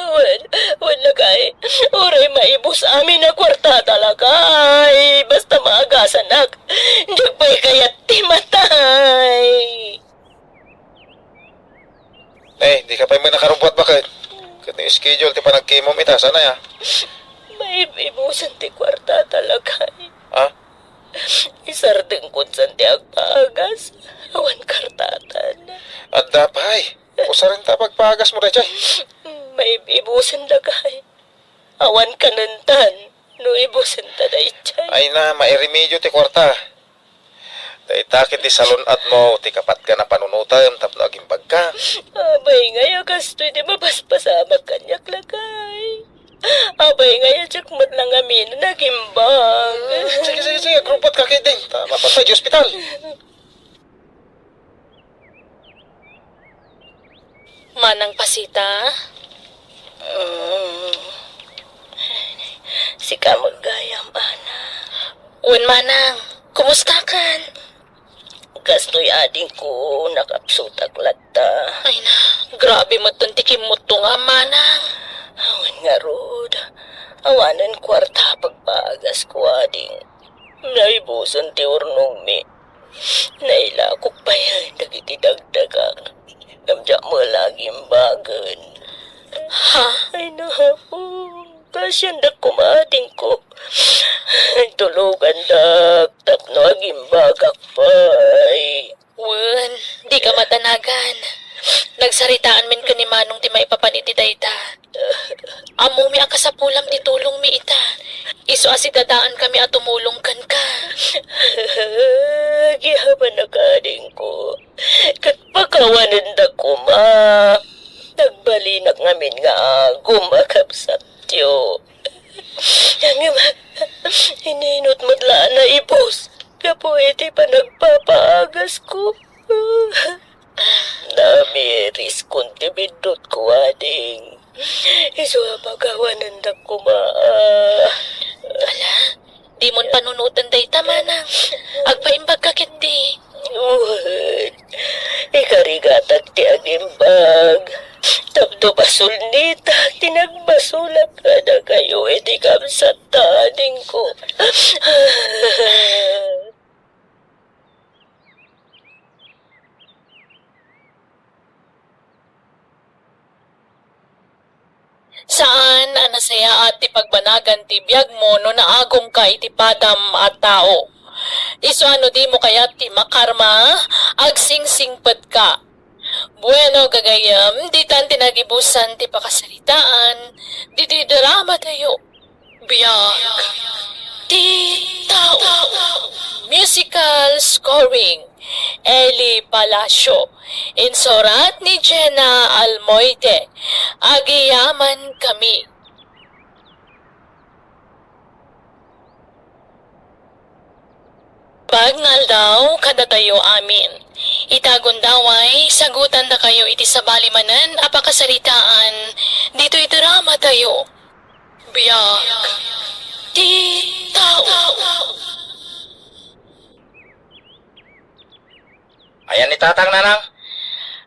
Wen, wen, lakay. Uray maibus amin a kuartata, lakay. Basta maagasanak. Diak pay kayat ti matay. Eh, di ka pay met nakarubbuat baket. Ket no schedule ti panagkimom ita, saan aya? Maib-ibusen ti kuartata, lakay. Ha? Isardengkon san ti agpaagas. Awan kartatan. Adda pay. Usarenta pagpaagasmo daydiay. Maib-ibusen, lakay. Awan kanentan no ibusenta daydiay. Ay na, mairemedyo ti kuarta. Dayta ket ti salun-atmo ti kapatgan a panunotem tapno agimbagka. Apay ngay a kastoy ti mapaspasamak kaniak, lakay? Apay ngay a diak met la ngamin a nagimbag? Sige, sige, sige, agrubot ka ketdin. Ta mapan pay ti ospital. Manang Pasita? Mm. Sika met gayam, Ana. Wen, Manang. Kumustakan? Kastoy adingko, nakapsutak latta. Ay na, grabe metten ti kimmuttongam, Manang. Awan ngarud. Awanen kuarta pagpagasko, ading. Naibusen ti urnongmi. Nailakok pay dagiti dagdagak. Ngem diak met la agimbagen. Ha? Ay, naku. Kaasiandak koma, adingko. Tulogandak tapno agimbagak pay. Wen, dika matanagan. Nagsaritaan min ken ni Manong ti maipapan iti dayta. Ammomi a kasapulam ti tulongmi ita. Isu a sidadaankami a tumulong kenka. Agyamanak, adingko. Ket pakawanendak koma. Nagbalinak ngamin nga agum a kabsatyo. Ngem, ininut met la a naibus gapu iti panagpapaagasko. Namiriskon ti biddutko, ading. Isu a pakawanendak koma. Ala, dimon panunoten dayta, manang. Agpaimbagka ketdi. Wen, ikarigatak ti agimbag. Tapno basol nita ti nagbasolak kadakayo iti kabsatta, adingko. Saan a nasayaat ti pagbanagan ti biagmo no naagumka iti padam a tao. Isu a no dimo kayat ti makarma, agsingsingpetka. Bueno, gagayyem, ditan ti nagibusan ti pakasaritaan ditoy dramatayo. Biag ti tao. Musical scoring, Eli Palacio. Insurat ni Jenna Almoite. Agyamankami. Bagong aldaw kadatayo amin. Ita gundaway, sagutandakayo iti sabali manen a pakasaritaan ditoy dramatayo. Biag ti tao. Ayan ni Tatang, Nanang?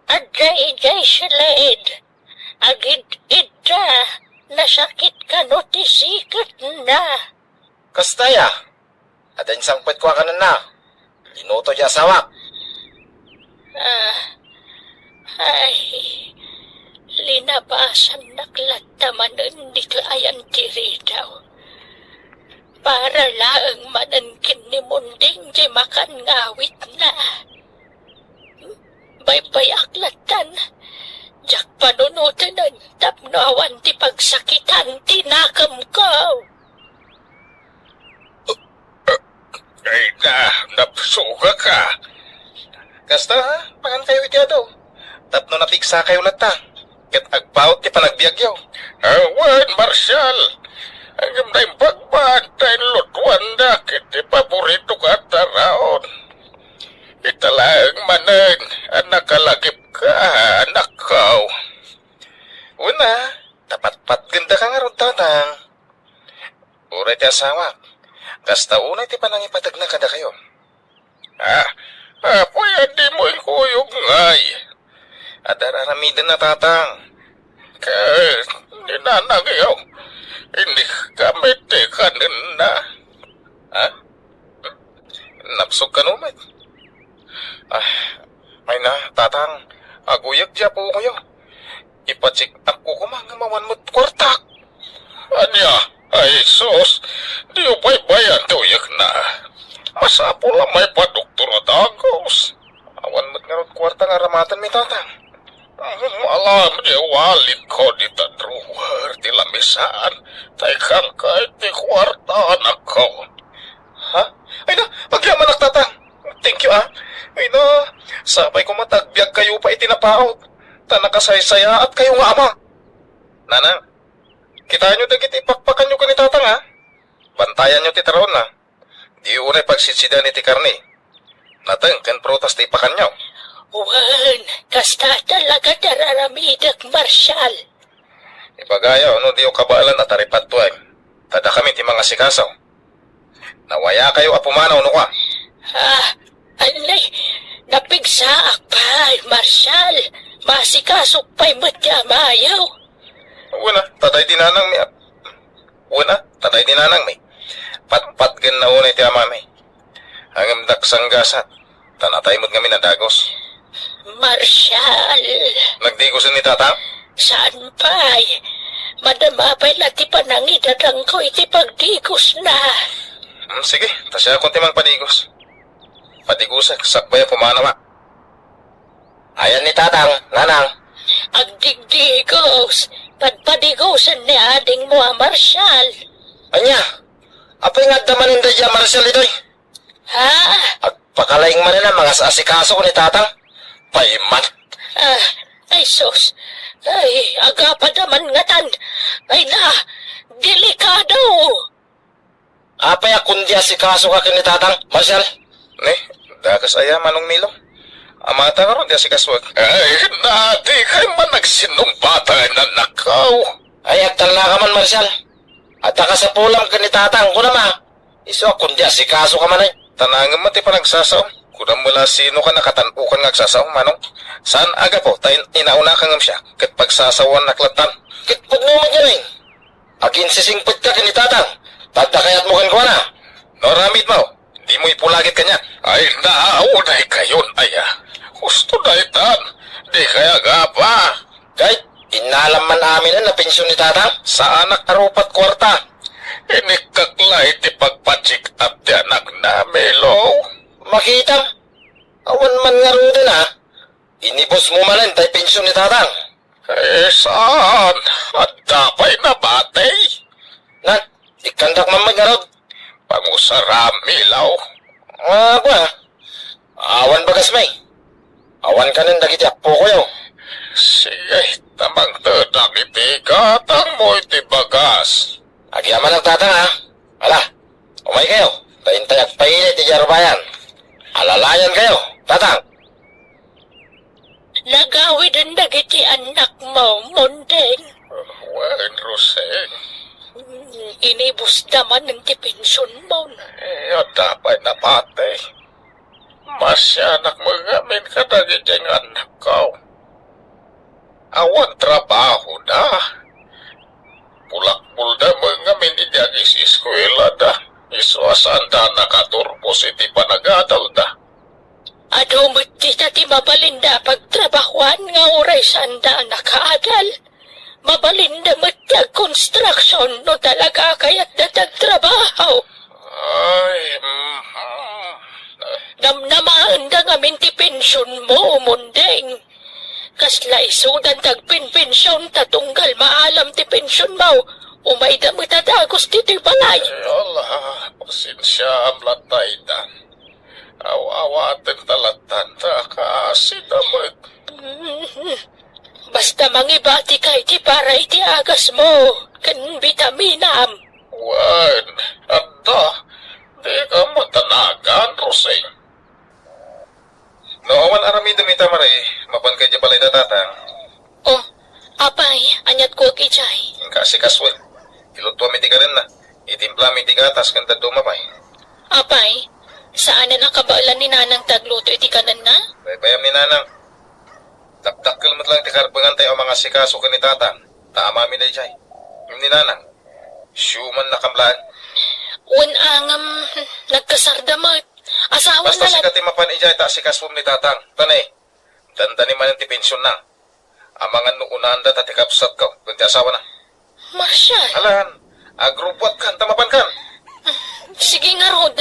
Agay-agay, Shaled. Agid-idda, nasakit kano ti siketna. Kasta aya? Adda insangpetko a kanenna. Linuto ti asawak. Ah, ay, linabasannak latta manen ditoy ayan ti ridaw. Para laeng manen ken ni Munding ti makan nga awitna. Baybayak lattan, diak panunotenen tapno awan ti pagsakitan ti nakemko. Ay na, napsugak ka. Kasta, ha? Pangankayo iti adu. Tapno napigsakayo latta. Ket agpaut ti panagbiagyo. Awan, Marshal. Ngem naimbag ta inlutuandak iti paboritok a taraon. Ita laeng manen a nakalagipka, anakko. Una, napatpatgendaka ngarud, Tatang. Uray ti asawak, kasta unay ti panangipategna kadakayo. Ah, apoy, a dimo inkuyog ngay. Adda ar-aramidenna, Tatang. Ket ni nanangyo, inigkamit ti kanenna. Ha? Napsog kano met? Ah, ay na, Tatang, aguyeg ti apoyo. Ipacheck-upko koma ngem awan met kuartak. Ania? Ay, sus! Diyo baybayan ti uyekna. Masapul a maipadoktor a dagus. Awan met ngarud kuarta nga aramatenmi, Tatang. Alam, iwalitko dita drawer ti lamisan. Ta ikkanka iti kuarta, anakko. Ha? Ay na, agyamanak, Tatang. Thank you, ah. Ay na, sapay koma ta agbiagkayo pay iti napaut. Ta nakasaysayaatkayo nga ama. Nanang, kitaenyo dagiti pakpakanyo ken ni Tatang, ha? Bantayanyo ti taraonna. Diyo unay pagsidsidan iti karne, nateng ken prutas ti ipakanyo. Wen, kasta talaga ti ar-aramidek, Marshal. Ibagayo no diyo kabaelan a taripattuem, ta dakami ti mangasikaso. Nawayakayo a pumanaw no kua. Ah, anay, napigsaak pay, Marshal. Masikasok pay met ti amayo. Wen a, ta daydi nanangmi a-, wen a, ta daydi nanangmi. Patpatgenna unay ti amami. Ngem daksan gasat, ta natay met ngamin a dagus. Marshal. Nagdigosen ni Tatang? Saan pay? Madama pay la ti panangidadangko iti pagdigosna. Hmm, sige, ta siakon ti mangpadigos. Padigosek, sakbay a pumanawa. Ayan ni Tatang, Nanang. Agdigdigos, padpadigosen ni adingmo a Marshal. Ania? Apay nga adda manen daydiay a Marshal, Iday? Ha? Agpakalaing manen a mangas-asikaso ni Tatang. Payman. Ah, ay sus. Ay, agapadaman ngatan. Ay na, delikado. Apay a kundi asikasoka ken ni Tatang, Marshal? Ne, dakas aya, Manong Milo? Amata ngarud ti asikasoek. Ay, na, dikay man agsinumbatan, anakko. Ay, agtalnaka man, Marshal. Adda kasapulam ken ni Tatang, kunam a. Isu a kundi asikasoka manen. Tanangem met ti panagsasao. Kunam met la sino ka nakatan-okan nga agsasao, Manong. Saan a gapu ta in-, inaunaka ngem siya, ket pagsasaoannak lattan. Ket pudno met ngarud. Aginsisingpetka ken ni Tatang, ta adda kayatmo kenkuana. No aramidmo, dimo ipulagit kaniak. Ay, naunay kayon, aya. Husto daytan, dikay agapa. Kay, innalam man aminen a pension ni Tatang? Saanak a rupat kuarta. Inikkak la iti pagpa-check up ti anakna, Milo. Makitam, awan man ngaruden a. Inibusmo manen tay pension ni Tatang. Eh, saan? Adda pay nabati? Nan, ikkandak man met ngarud. Pangusaram, Milo. Ah, kua. Awan bagasmi. Awan kanen dagiti appokoyo. Sige, ta mangtedak iti gatangmo iti bagas. Agyamanak, Tatang, a. Ala, umaykayo, ta intay agpailit idiay rubayan. Alalayankayo, Tatang. Nagawiden dagiti annakmo, Monding. Wen, Roseng. Inibusda manen ti pensionmo. Eh, adda pay nabati. Masianak met ngamin kadagiti nga annakko. Awan trabahoda. Bulakbulda met ngamin idi agis-eskuelada. Isu a saanda a nakaturbos iti panagadalda. Adu met dita ti mabalinda a pagtrabahoan nga uray saanda a nakaadal. Mabalinda met ti agkonstruksion no talaga a kayatda ti agtrabaho. Ay, mhm. Namnamaenda ngamin ti pensionmo, Monding. Kasla isudan ti agpenpension ta tunggal maalam ti pensionmo, umayda met a dagus ditoy balay. Ay, ala, pasensiaam latta, Idan. Aw-awaten ta lattan ta kaasida met. Basta mangibatika iti para iti agasmo ken bitaminam. Wen, adda. Dika matanagan, Rosing. No awan aramidem ita, Mare, mapanka idiay balayda, Tatang. Oh, apay, aniat kuak idiay? Inka asikasuek. Ilutuam iti kanenna. Itimplaam iti gatas ken dadduma pay. Apay, saanen a kabaelan ni Nanang ti agluto iti kanenna? Baybayam ni Nanang. Dakdakkel met laeng ti karbengan tayo a mangasikaso ken ni Tatang. Ta amami daydiay. Ngem ni Nanang, siuman nakam laeng. Wen a ngem, nagkasarda met. Asawana. Basta sika ti mapan idiay ta asikasuem ni Tatang. Ta ne, dandani manen ti pensionna. Amangan no unaanda ta ti kabsatko ken ti asawana. Marshal! Alan, agrubbuatkan ta mapankan. Sige ngarud.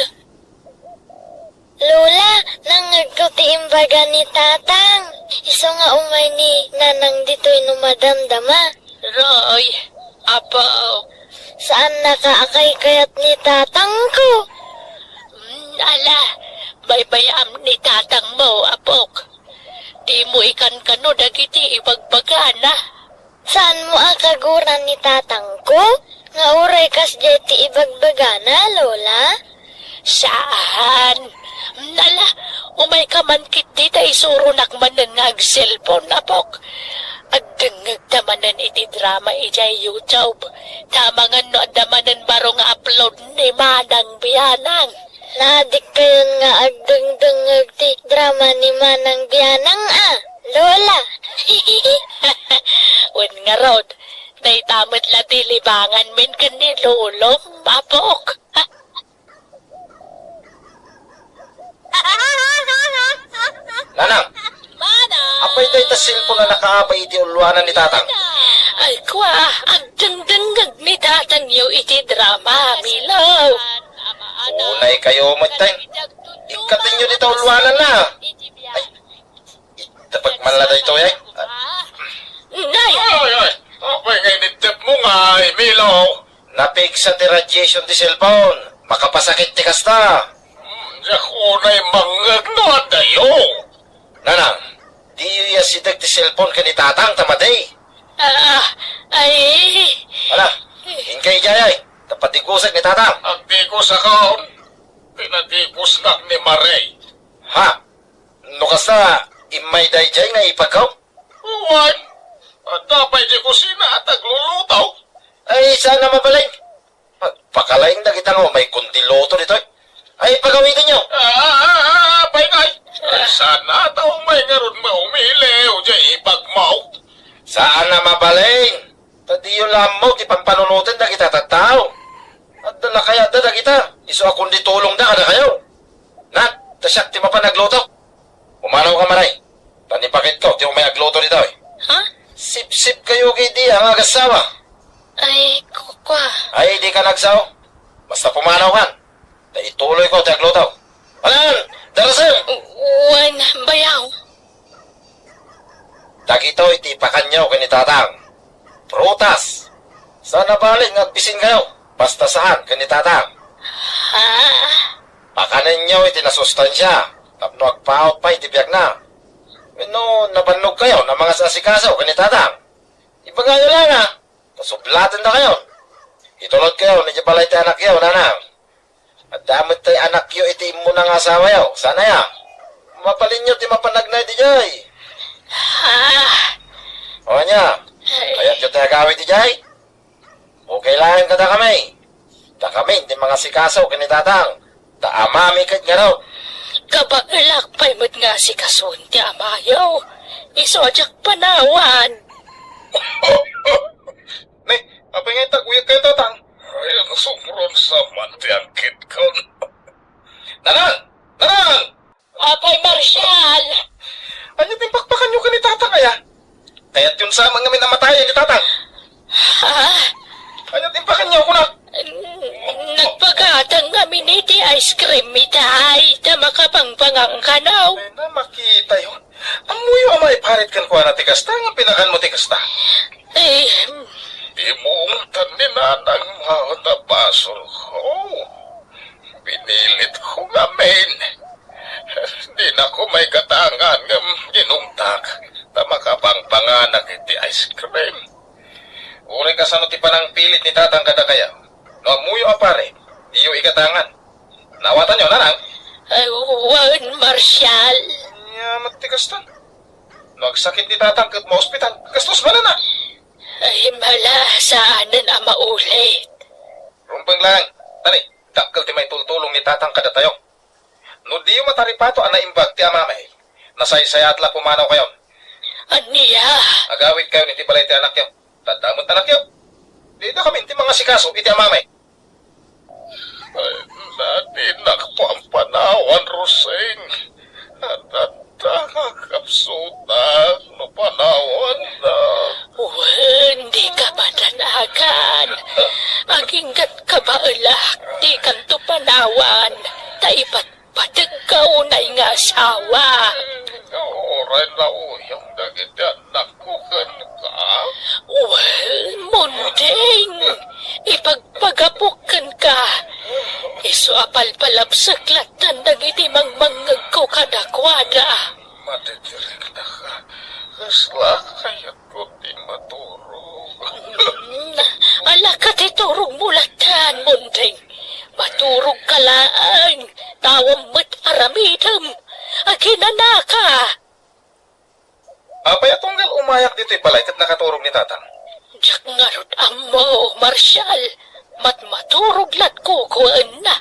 Lola, nangngegko ti imbaga ni Tatang. Isu nga umay ni Nanang ditoy no madamdama. Roy, Apo. Saannaka a kaykayat ni Tatangko. Mm, ala, baybayam ni Tatangmo, Apok. Dimo ikankano dagiti ibagbagana. Saanmo a kagura ni Tatangko nga uray kasdiay ti ibagbagana, Lola? Saan? Ala, umayka man ketdi ta isuronak manen nga agselpon, Apok. Agdengngegta manen iti drama idiay YouTube. Ta amangan no adda manen baro nga upload ni Manang Bianang. Naadikkayon nga agdengdengngeg ti drama ni Manang Bianang a, Lola. Wen ngarud, dayta met la ti libanganmin ken ni Lolom, Apok. Nanang! Ita cellphone a nakaabay iti uluanan ni Tatang. Ay, kua, agdengdengngeg ni Tatangyo iti drama, Milo. Unay kayo met, tay. Ikkatenyo dita uluanan na. Ay, itapag man la daytoy, ay. Nay! Ay, ay, apay nga inittep mo nga, Milo? Napigsa ti radiation ti cellphone. Makapasakit ti kasta. Hmm, diak unay mangngeg no adayo. Nanang, diyo asideg ti cellphone ken ni Tatang ta madi. Ah, ay. Ala, inka idiay, ay. Ta padigusek ni Tatang. Agdigusakon. Pinadigusnak ni Mare. Ha? No kasta, immay daydiay nga ipagkaw? Wen, adda pay di kusina a tagluluto. Ay, saan a mabalin? Pagpakalaing dagita nga umay kundi luto ditoy. Ay, pagawidenyo. Ah, ah, ah, ah, pay ngay. Ay, sana ta umay ngarud maumili, o di ipagmaw. Saan a mabalin? Ta diyo la ammo ti pampanunoten dagita tattao. Adda la kayatda dagita, isu a kundi tulongda kadakayo. Nak, ta siak ti mapan agluto. Pumanaw ka, Maray. Tan ipakitko ti umay agluto ditoy. Ha? Sipsip kayo kay di nga agassawa. Ay, kukwa. Ay, di ka nagsao. Basta pumanaw kan. Ta ituloy ko ti agluto. Alan, darasem! Wen, bayaw. Dagitoy ti ipakanyo ken ni Tatang. Prutas. Saan a bali nga agbisin kayo. Basta saan ken ni Tatang. Ha? Pakanenyo iti nasustansia tapno agpaut pay ti biagna. Wenno nabannog kayo a mangas-asikaso ken ni Tatang. Ibagayo la nga, ta sublaten dakayo. Itulod kayo idiay balay ti anakyo, nanang. Adda met tay anakyo iti immuna nga asawayo, saan aya? Mabalinyo ti mapan agnay idiay. Ah. O ania, kayatyo ti agawid idiay? Okay laeng kadakami. Dakami ti mangasikaso ken ni Tatang. Ta amami ket ngarud. Kabaelak pay met nga asikasoen ti amayo. Isu a diak panawan. Ni, apay nga itaguyag kayo, Tatang? Ay, nasumron sa man ti angkitkon. Nanang! Nanang! Apay Marshall! Ania ti impakpakanyo ken ni Tatang aya? Kayatyon sa man ngamin a matayen ni Tatang. Ha? Ania ti impakanyo kuna? N-, nagpagatang ngamin iti ice cream itay, ta makapangpangan kano. Ay na, makitayo. Ammoyo a maiparit kenkuana ti kasta nga pinakanmo ti kasta. Eh, Dimo ungtan ni Nanang maut a basolko. Pinilitko ngamin. Dinako maigatangan ngem inungtak ta makapangpanganak iti ice cream. Uray kasano ti panangpilit ni Tatang kadakayo. No ammoyo a pare, diyo igatangan. Naawatanyo, Nanang? Ay, wen, Marshall. Ania met ti kasta? No agsakit ni Tatang ket maospital, gastos manen a. Ay, mala, saanen a maulit. Rumbeng laeng, tani, dakkel ti maitultulong ni Tatang kadatayo. No diyo mataripato a naimbag ti amami, nasaysayaat la pumanaw kayon. Ania? Agawid kayon iti balay ti anakyo. Ta adda met anakyo. Dida kami ti mangasikaso iti amami. Ay, na, dinak pampanawan, Rosing. Adda nga kapsutak no panawannak. Wen, dika madanagan. Aginggat kabaelak, dikanto panawan. Ta ipatpateg ka unay nga asawa. Uray nauyong dagiti annak Ko kenka? Wen, Monding, ipagpagapok kenka. Isu a palpalabsek lattan dagiti mangmangngegko kadakuada. Madidireknaka. Kasla kayatko ti maturog. Mm, alaka ti turogmo lattan, Monding. Maturogka laeng, ta awan met aramidem. Aginanaka. Apay a tunggal umayak ditoy balay ket nakaturog ni Tatang? Diak ngarud ammo, Marshal. Matmaturog lat kukuenna.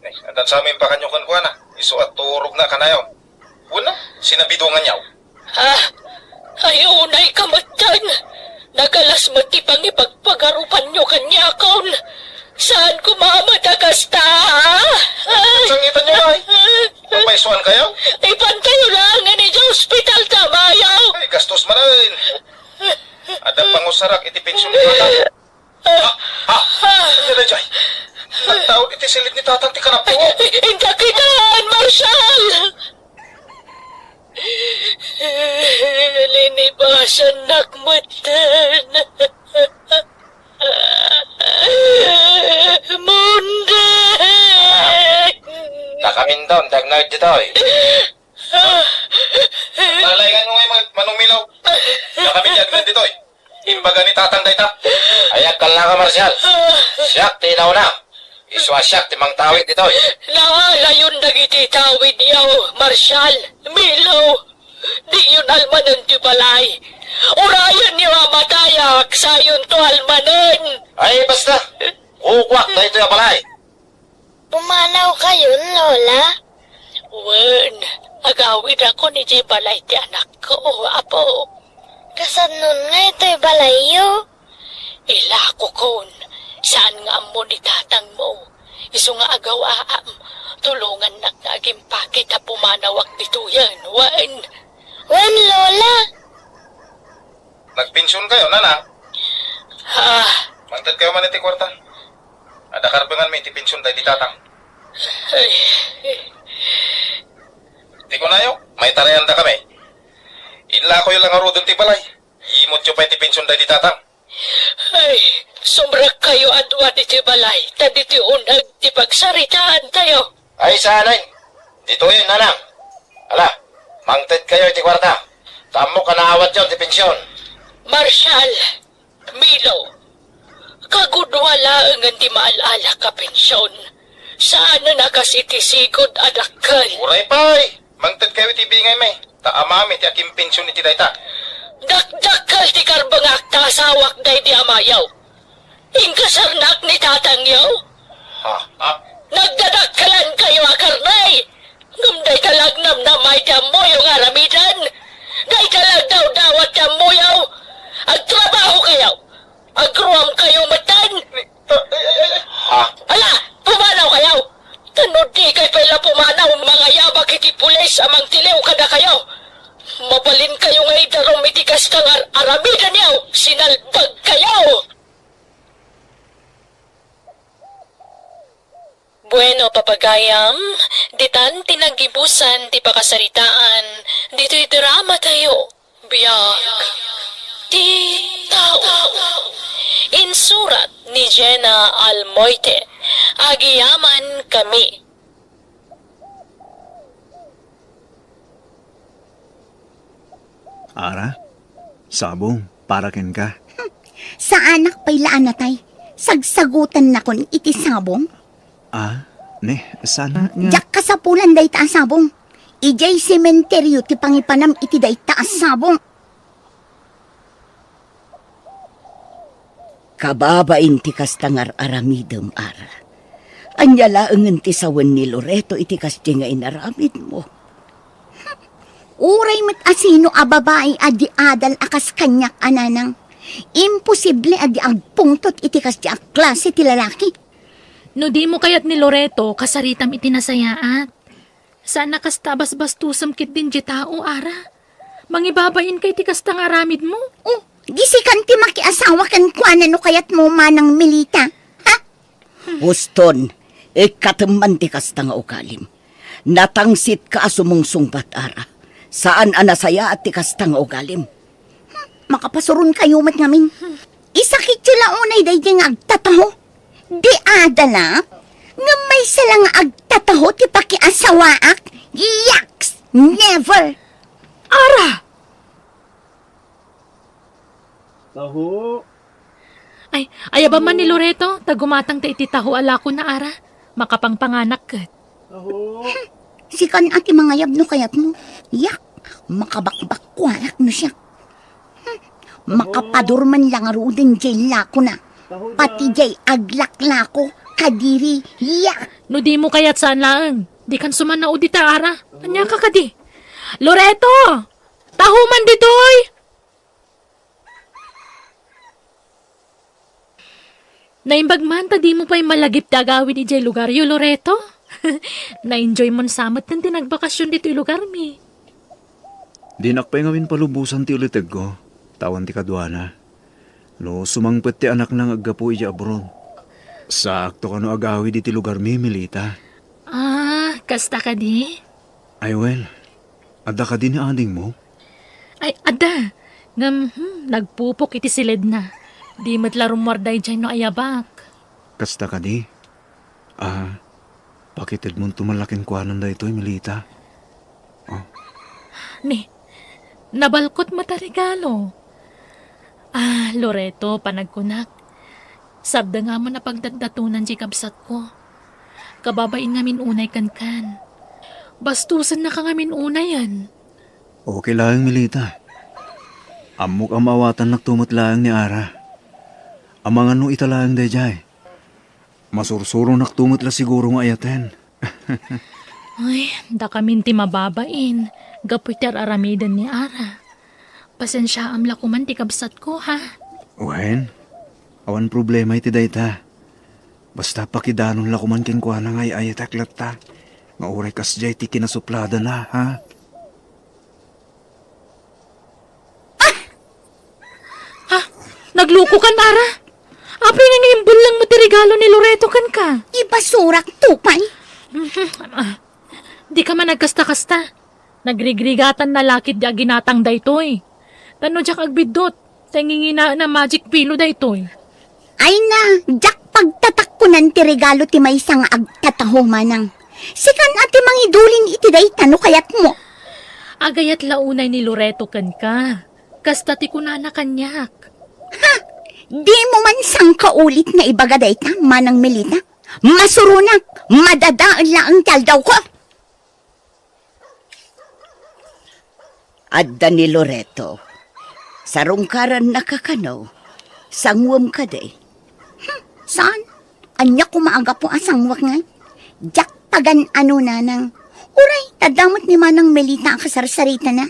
Ay, addan sa impakanyo kenkuana. Isu a turogna kanayon. Wenno, sinabidonganyo. Ah, ay, unay ka metten. Nagalas met ti pangipagpagarupanyo kaniakon. Saan koma met a kasta? Ay! Sangitanyo, ay. Papaisuan kayo? Ipantayo laengen idiay ospital ta amayo. Ay, Kanapo! Inka kitan, Marshal! Linibasannak metten. Mundeng! Nakaminton, dagnaw ditoy. Nalaingan mo ngay, Manong Milaw. Nakaminton ditoy. Imbaga ni Tatang dayta. Ay, agkal na ka, Marshal. Siak ti inauna. Isu a siak ti mangtawid ditoy. Naalayon dagiti tawidyo, Marshal, Milaw. Diyon almanen ti balay. Urayenyo a matayak, sayonto almanen. Ay, basta. Kukuak daytoy a balay. Pumanaw kayon, Lola? Wen, agawidakon idiay balay ti anakko, Apo. Kasannon nga itoy balayyo? Ilakokon, saan nga ammo ni tatangmo. Isu nga agawaam, tulongannak nga agimpakit a pumanawak ditoyen, wen. Wen, Lola. Nagpension kayo, nanang? Ah. Mangted kayo man iti kwarta. Adda karbenganmi iti pension daydi tatang. Ay. Ti kunayo, maitarayanda kami. Inlakoyo la ngaruden ti balay. Imutyo pay ti pension daydi tatang. Ay, sumrekkayo a dua ditoy balay, ta ditoy uneg ti pagsaritaantayo. Ay, saan ay? Ditoyen, nanang. Ala, mangted kayo iti kwarta. Ta ammok a naawatyo ti pension. Marshal, Milo, kagudua laengen ti maal-alak a pension. Saanen a kas iti sigud a dakkel. Uray pay, mangted kayo iti bingaymi. Ta amami ti akimpension iti dayta. Dakdakkel ti karbengak ta asawak daydi amayo. Inkasarnak ni tatangyo? Ha? Ha? Nagdadakkelankayo a karnay! Ngem dayta la agnamnama iti ammoyo nga aramiden. Dayta la agdawdawat ti ammoyo. Agtrabahokayo. Agruamkayo metten. Ay, ay, ay, ay. Ha? Ala, pumanawkayo. Ta no dikay pay la pumanaw, mangayabak iti pulis a mangtiliw kadakayo. Mabalinkayo nga idarum iti kasta nga ar-, aramidenyo. Sinalbagkayo. Bueno, papagayam, ditan ti naggibusan ti pakasaritaan ditoy dramatayo, Biag ti Tao. Insurat ni Jenna Almoite. Agyamankami. Ara, sabong, para kenka. Saanak pay la a natay. Sagsagotannakon iti sabong. Ah, ne, sana nga. Diak kasapulan dayta a sabong. Idiay sementeryo ti pangipanam iti dayta a sabong. Kababain ti kasta nga ar-aramidem, Ara. Ania laengen ti sawen ni Loreto iti kasdiay nga inaramidmo? Uray met a sino a babai a di adal a kas kaniak a nanang. Imposible a di agpungtot iti kasdiay a klase ti lalaki. No dimo kayat ni Loreto, kasaritam iti nasayaat. Saan a kasta a basbastosem ketdin diay tao, Ara. Mangibabainka iti kasta nga aramidmo. Oh, di sikan ti makiasawa kenkuana no kayatmo, Manang Melita. Ha? Huston, ikkatem man ti kasta nga ugalim. Natangsitka a sumungsungbat, Ara. Saan a nasayaat ti kasta nga ugalim. Makapasuronkayo met ngamin. Isakityo la unay daydi nga agtataho. Di adal a. Ngem maysa la nga agtataho ti pakiasawaak. Yaks! Never! Ara! Taho. Ay, ayabam man ni Loreto, ta gumatangta iti taho a lakona, Ara. Makapangpanganak ket. Aho. Sikan a ti mangayab no kayatmo. Yak, makabakbakkuanak no siak. Hmm, makapadur man la ngaruden diay lakona. Pati diay aglaklako, kadiri, yak. No dimo kayat, saan laeng. Dikan sumannao dita, Ara. Ania ka kadi? Loreto! Taho man ditoy! Naimbag man ta dimo pay malagip ti agawid idiay lugaryo, Loreto. Na-enjoy mon sa met ti nagbakasyon ditoy lugarmi. Dinak pay ngamin palubosan ti ulitegko, ta awan ti kaduana. No sumangpet ti anakna nga aggapu idiay abroad. Saakto kano agawid iti lugarmi, Melita. Kasta kadi? Ay, wen, adda kadi ni adingmo? Ay, adda. Ngem, hmm, nagpupok iti siledna. Di met la rummuar daydiay no ayabak. Kasta kadi? Ah, pakitedmonto man la kenkuana daytoy, Melita. Oh. Ni, nabalkot met a regalo. Ah, Loreto, panagkunak, sardengam a pagdatdatonan ti kabsatko. Kababain ngamin unay kenkan. Bastosennaka ngamin unayen. Okay laeng, Melita. Ammok a maawatannakto met laeng ni Ara. Amangan no ita laeng daydiay. Masursuronakto met la siguro nga ayaten. Ay, dakamin ti mababain gapu iti ar-aramiden ni Ara. Pasensiaam la koman ti kabsatko, ha? Wen, awan problema iti dayta. Basta pakidanon la koman kenkuana nga ay-ayatek latta nga uray kasdiay ti kinasupladana, ha? Ah! Ha? Naglukokan, Ara? Apay nga imbellengmo ti regalo ni Loreto kenka? Ibasurak, tupay. Ah, dika man agkasta-kasta. Nagrigrigatanna la ketdi a ginatang daytoy. Tapno diak agbiddut, ta inginginaenna a magic pillow daytoy. Ay na, diak pagtatakkonan ti regalo ti maysa nga agtataho, manang. Sikan a ti mangidulin iti dayta no kayatmo. Agayat la unay ni Loreto kenka. Kasta ti kunana kaniak. Ha! Dimo man sangkaulit nga ibaga dayta, Manang Melita. Masuronak, madadael laeng ti aldawko. Adda ni Loreto. Sarungkarannaka kano? Sanguem kadi? Hmm, saan? Ania koma a gapu a sanguek ngay? Diak pagan-ano, nanang. Uray, ta adda met ni Manang Melita a kasarsaritana.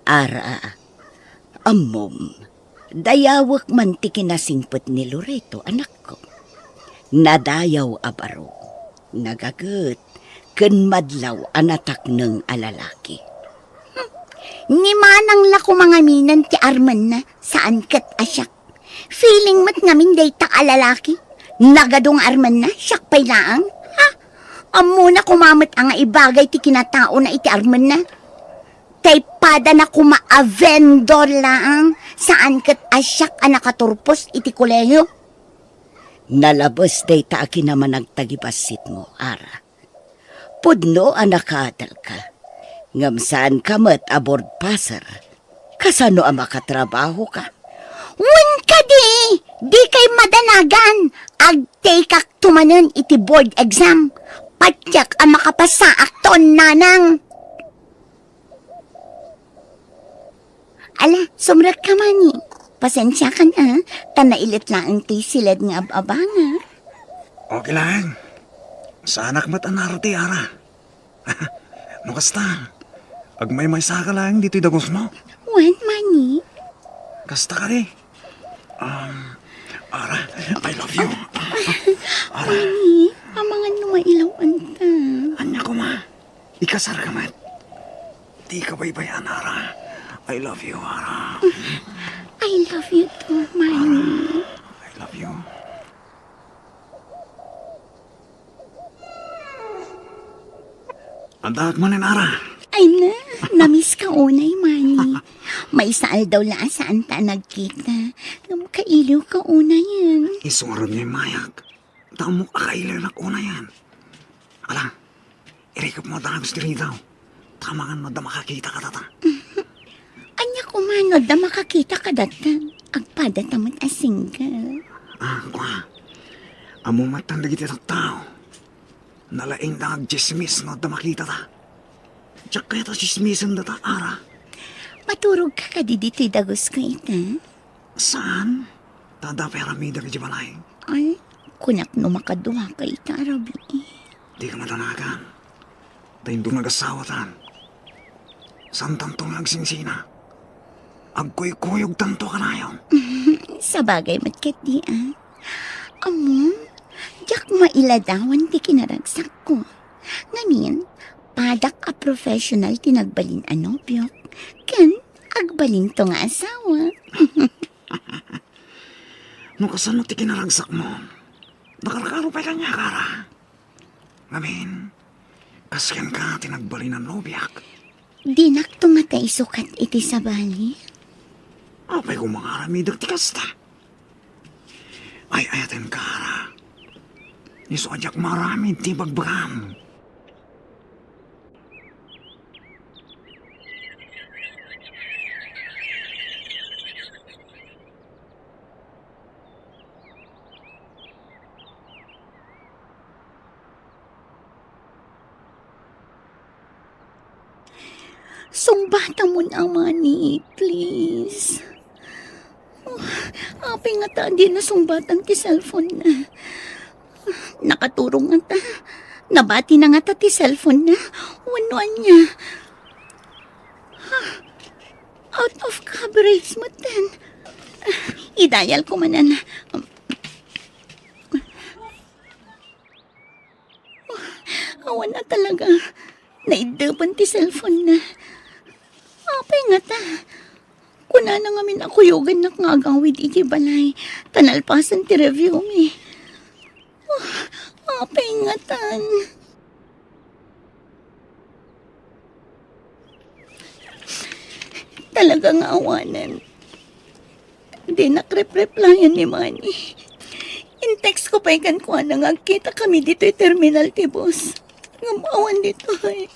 Ara, ammom, dayawek man ti kinasingpet ni Loreto, anakko. Nadayaw a baro, nagaget, ken madlaw a natakneng a lalaki. Hmm. Ni manang la koma ngamin ti armenna, saan ket a siak. Feeling met ngamin dayta a lalaki. Nagadu nga armenna, siak pay laeng. Ha? Ammona koma met a nga ibagay ti kinataona iti armenna. Tay padana koma a vendor laeng, saan ket a siak a nakaturpos iti kolehiyo. Nalabes dayta a kinamanag ta gibassitmo, Ara. Pudno a nakaatelka, ngem saanka met a board passer. Kasano a makatrabahoka? Wen kadi, dikay madanagan. Agtaykakto manen iti board exam. Patiek a makapasaakton, nanang. Ala, sumrekka, Manny. Pasensiakan, a, ta nailet laeng ti siled nga ab-abangak. Okay laeng. Saanak met a narati, Ara. No kasta, agmaymaysaka laeng ditoy dagusmo. Wen, Manny. Kasta kadi. Um, Ara, I love you. Ara. Manny, amangan no mailaw-anta. Ania koma? Ikasarka met. Dika baybay-an, Ara. I love you, Ara. I love you too, Manny. I love you. Addaak manen, Ara. Ay na, namiss ka unay, Manny. Maysa aldaw la a saanta a nagkita. Ngem kailiw ka unayen. Isu ngarud nga immayak. Ta ammok a kailiwnak unayen. Ala, irikepmo a dagus ti ridaw. Ta amangan no adda makakita kadata. Ania koma no adda makakita kadata? Agpadata met a single. Ah, kua. Ammo met dagiti tattao. Nalaingda nga agtsismis no adda makitata. Diak kayat a tsismisen data, Ara. Maturogka kadi ditoy dagusko ita? Saan? Ta adda pay aramidek idiay balay. Ay, kunak no makaduaka ita a rabii. Dika madanagan. Ta inton agasawatan, saantanto nga agsingsina. Agkuykuyogtanto kanayon. Sabagay met ketdi, a. Ammom, diak mailadawan ti kinaragsakko. Ngamin, padak a professional ti nagbalin a nobiok, ken agbalinto nga asawa. No kasano ti kinaragsakmo, nakarkaro pay kaniak, Ara. Ngamin, Kas kenka ti nagbalin a nobiak. Dinakto ngata isukat iti sabali? Apay koma nga aramidek ti kasta? Ay-ayatenka, Ara. Isu a diak maaramid ti ibagbagam. Sungbatamon, Amani, please. Oh, apay ngata a dina sungbatan ti cellphone na? Nakaturong ngata. Nabati na ngata ti cellphone na. Wenno ania? Out of coverage metten. Idayal ko manen. Awan a talaga. Naiddepen ti cellphone na. Apay ngata? Kunana ngamin a kuyogannak nga agawid iti balay, ta nalpasen ti review mi. Ah, apay ngatan? Talaga nga awanen. Dinak rep-replyan ni Manny. In-text ko pay kenkuana nga agkitakami ditoy terminal ti bus. Ngem awan ditoy.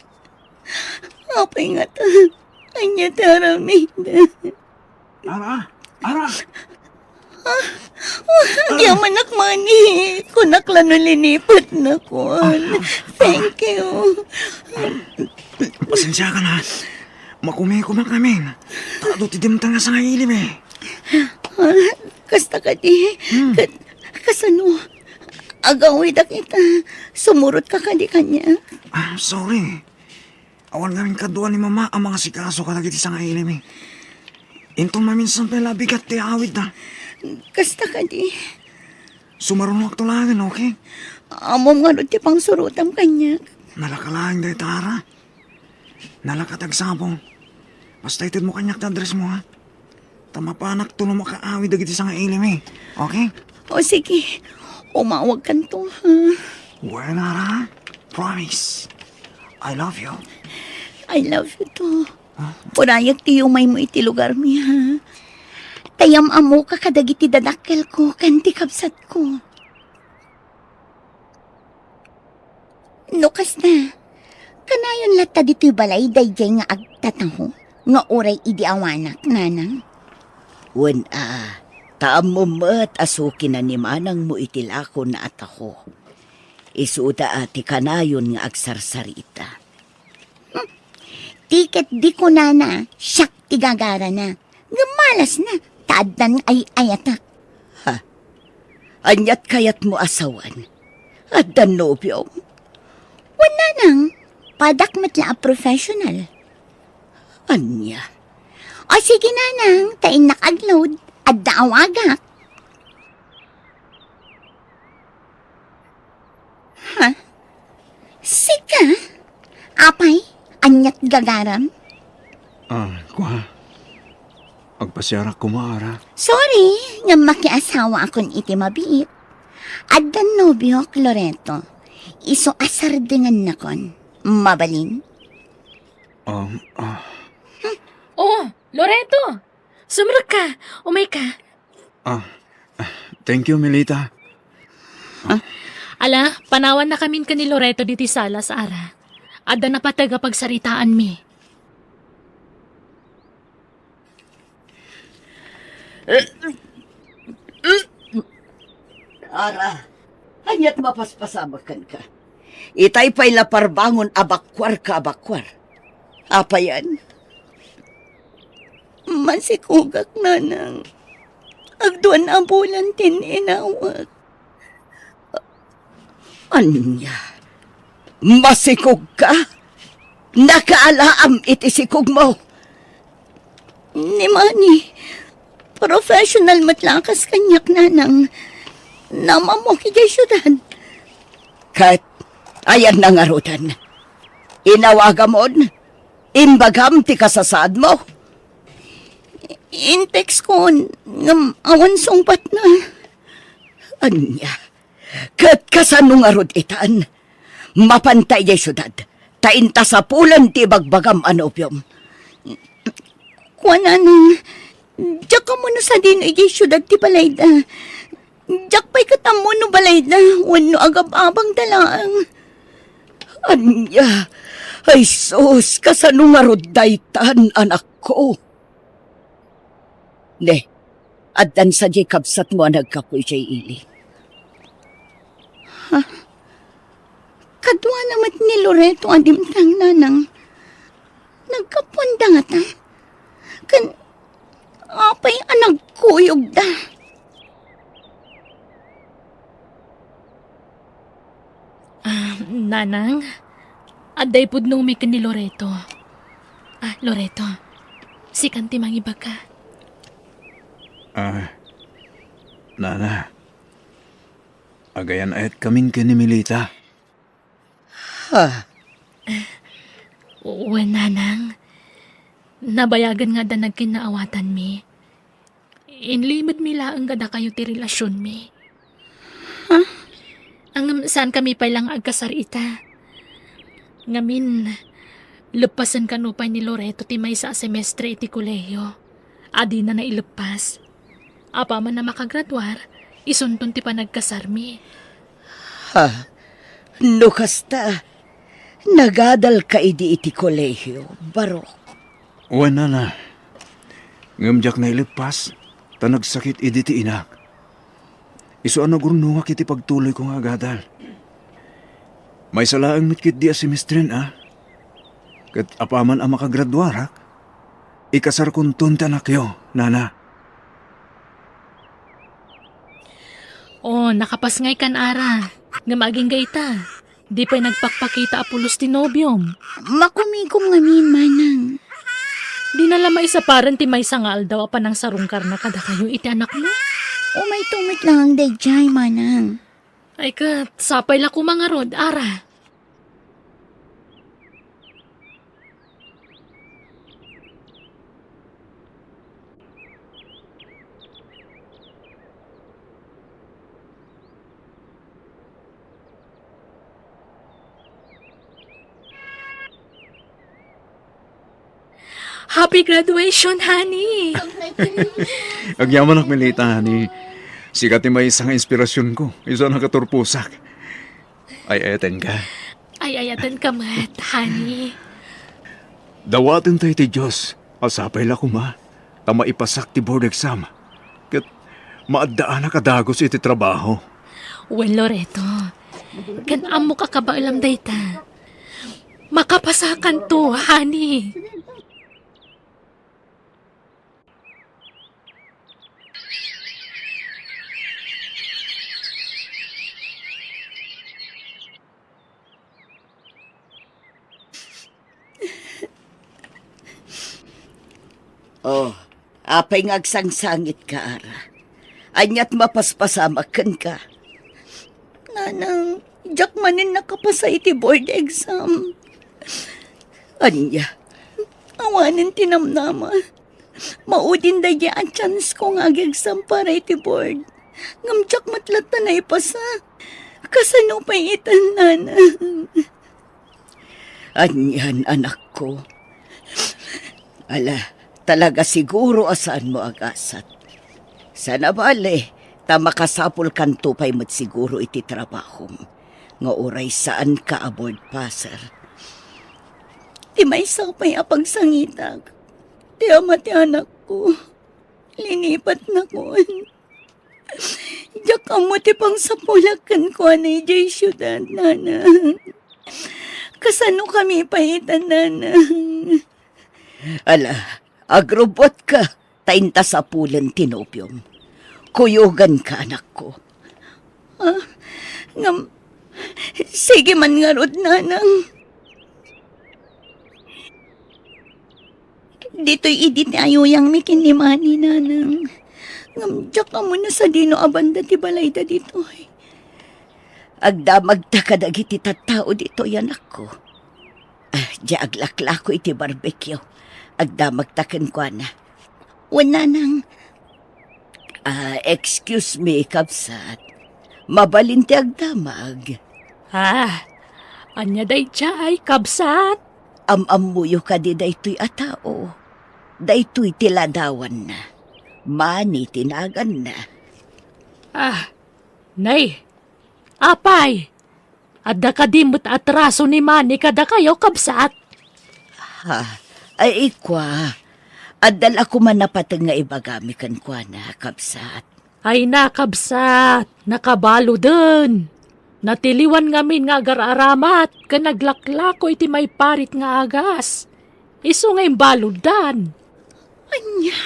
Apay ngata, ania ti aramid? Ara, Ara! Ah, ah, di amanak, Manny. Kunak la no linipatnakon. Thank you. Pasensiakan, ha. Makumikumak amin. Ta adu ti dimteng a sangailim, eh. Ah, kasta kadi? Hmm. Ka-, kasano? Agawidak ita. Sumurotka kadi kaniak? Ah, sorry. Awan ngamin kadua ni Mama a mangasikaso kadagiti sangailim, eh. Inton maminsan pay la bigat ti awidda. Kasta kadi? Sumarunoakto laengen, okay? Ammom ngarud ti pangsurotam kaniak. Nalaka laeng dayta, Ara. Nalaka ti agsapul. Basta itedmo kaniak ti addressmo, ha? Ta mapanakto no makaawid dagiti sangailim, eh. Okay? O, sige. Umawagkanto, ha? Well, Ara, promise. I love you. I love you too. Huh? Urayak ti yumaymo iti lugarmi, ha? Ta yam-ammoka kadagiti dadakkelko ken ti kabsatko. No kasta, kanayon latta ditoy balay daydiay nga agtataho nga uray idi awanak, Nanang? Wen a, ta ammom met a sukinan ni manangmo iti lakona a taho. Isuda a ti kanayon nga agsarsarita. Hmm. Ti ket di kunana, siak ti gagarana. Ngem malasna, ta addan ay-ayatak. Ha? Aniat kayatmo a sawen? Addan nobiom? Wen, Nanang, padak met la a professional. Ania? O sige, Nanang, ta innak agload, adda awagak. Ha? Sika? Apay, aniat gagaram? Ah, kua. Agpasiarak koma, Ara. Sorry, ngem makiasawaakon iti mabiit. Addan nobiok, Loreto. Isu a sardengannakon. Mabalin? Um, ah. Oh, Loreto! Sumrekka! Umayka! Ah, ah, thank you, Melita. Ah, ala, panawannakamin ken ni Loreto ditoy salas, Ara. Adda napateg a pagsaritaanmi. Ara, aniat mapaspasamak kenka? Itay pay la parbangon a bakuarka a bakuar. Apayan? Masikogak, Nanang. Agduan a bulan ti inawak. Ania? Masikogka? Nakaalaam iti sikogmo? Ni Manny, professional met la a kas kaniak, Nanang. Naam-ammok idiay siudad. Ket, ayanna ngaruden? Inawagamon? Imbagam ti kasasaadmo? In-text kon, ngem awan sungbatna. Ania? Ket kasano ngarud itan? Mapanta idiay siudad. ta inta sapulen ti ibagbagam a nobiom. Kuanana, diak ammo no sadino idiay siudad ti balayda. Diak pay ket ammo no balayda wenno agab-abangda laeng. Ania? Ay sus, kasano ngarud daytan, anakko? Ne, addan sadiay kabsatmo a naggapu idiay ili. Ha? Kaduana met ni Loreto a dimteng, nanang. Naggapuanda ngata? Ken apay a nagkuyogda? Ah, nanang, adda ipudnomi ken ni Loreto. Ah, Loreto, sikan ti mangibaga. Ah, nana, agayan-ayatkamin ken ni Melita. Ha? Wen, nanang. Nabayagen nga adda nagkinnaawatanmi. Inlimedmi laeng kadakayo ti relasionmi. Ha? Ngem saankami pay la nga agkasar ita. Ngamin, leppasen kano pay ni Loreto ti maysa a semestre iti kolehiyo. A dina naileppas. Apaman a makagraduar, isunton ti panagkasarmi. Ha? No kasta, nagadalka idi iti kolehiyo, Barok? Wen, nana. Ngem diak naileppas, ta nagsakit idi ti inak. Isu a nagurnongak iti pagtuloyko nga agadal. Maysa laeng met ketdi a semestren, a. Ket apaman a makagraduarak, ikasarkonton ti anakyo, nana. O, nakapas ngay kan ara. Ngem agingga ita, di pay nagpakpakita a pulos ti nobiom. Makumikom ngamin, manang. Dina la maisaparen ti maysa nga aldaw a panangsarungkarna kadakayo iti anakmo? Umayto met laeng daydiay, manang. Ay ket, sapay la koma ngarud, ara. Happy graduation, honey! Agyamanak, Melita, honey. Sika ti maysa nga inspirasionko, isu a nakaturposak. Ay-ayatenka. Ay-ayatenka met, honey. Dawaten tayo ti Dios a sapay la koma ta maipasak ti board exam. Ket maaddaanak a dagus iti trabaho. Wen, Loreto, ken ammok a kabaelam dayta. Makapasakanto, honey. Oh, apay nga agsangsangitka, ara? Aniat mapaspasamak kenka? Nanang, diak manen nakapasa iti board exam. Ania? Awanen ti namnama. Maudin daydiay a chance ko nga ag-exam para iti board. Ngem diak met latta naipasa. Kasano pay ita, nanang? Anian, anakko? Ala, talaga siguro a saanmo agasat. Sana bale, ta makasapulkanto pay met siguro iti trabahom, nga uray saanka a board passer. Ti maysa pay a pagsangitak, ti ama ti anakko, linipatnakon. Diak ammo ti pangsapulak kenkuana idiay siudad, nanang. Kasanokami pay ita, nanang? Ala, agrubbuatka, ta inta sapulen ti nobiom. Kuyoganka, anakko. Ah, ngem, sige man ngarud, nanang. Ditoy idi ti ayuyangmi ken ni Manny, nanang. Ngem diak ammo no sadino a banda ti balayda ditoy. Agdamagta kadagiti tattao ditoy, anakko. Ah, diay aglaklako iti barbecue. Agdamagta kenkuana. Wen, nanang. Ah, excuse me, kabsat. Mabalin ti agdamag. Ah, Ania daydiay, kabsat? Am-ammoyo kadi daytoy a tao? Daytoy ti ladawanna. Manny ti naganna. Ah, nay, apay, adda kadi met atraso ni Manny kadakayo, kabsat? Ha, ay, ikua, adda la koma napateg nga ibagami kenkuana, kabsat. Ay na, kabsat, nakabaluden. Natiliwan ngamin nga agar-aramat ken naglaklako iti maiparit nga agas. Isu nga imbaluddan. Ania?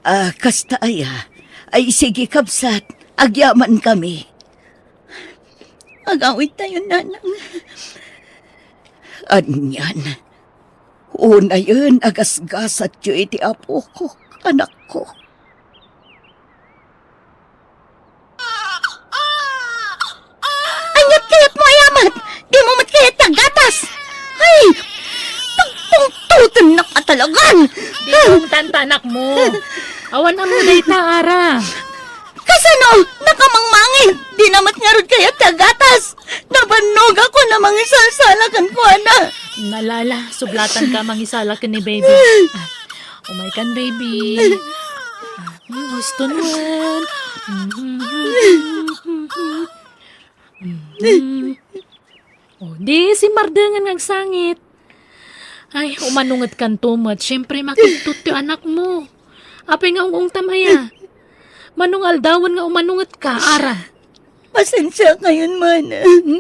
Ah, kasta aya. Ay, sige, kabsat. Agyamankami. Agawidtayon, nanang. Anian? Unayen a gasgasatyo iti apok, anakko. Aniat kayatmo, ay amat? Dimo met kayat ti aggatas? Ay, pagpungtotennak a talagan! Di mo tanta, anakmo. Awan ammo dayta, Ara. Kasano? Nakamangmangit! Dina met ngarud kayat ti aggatas! Nabannogak a mangisalsala kenkuana. Nalala, sublatanka a mangisala ken ni baby. Ah, umaykan, baby. Ah, mm, huston wen. Mm. Oh, di simmardengen nga agsangit. Ay, umanungedkanto met. Siyempre, makidtot ti anakmo. Apay nga ung-ungtam aya? Mano nga aldawen nga umanungetka, Ara? Pasensiakayon, manang.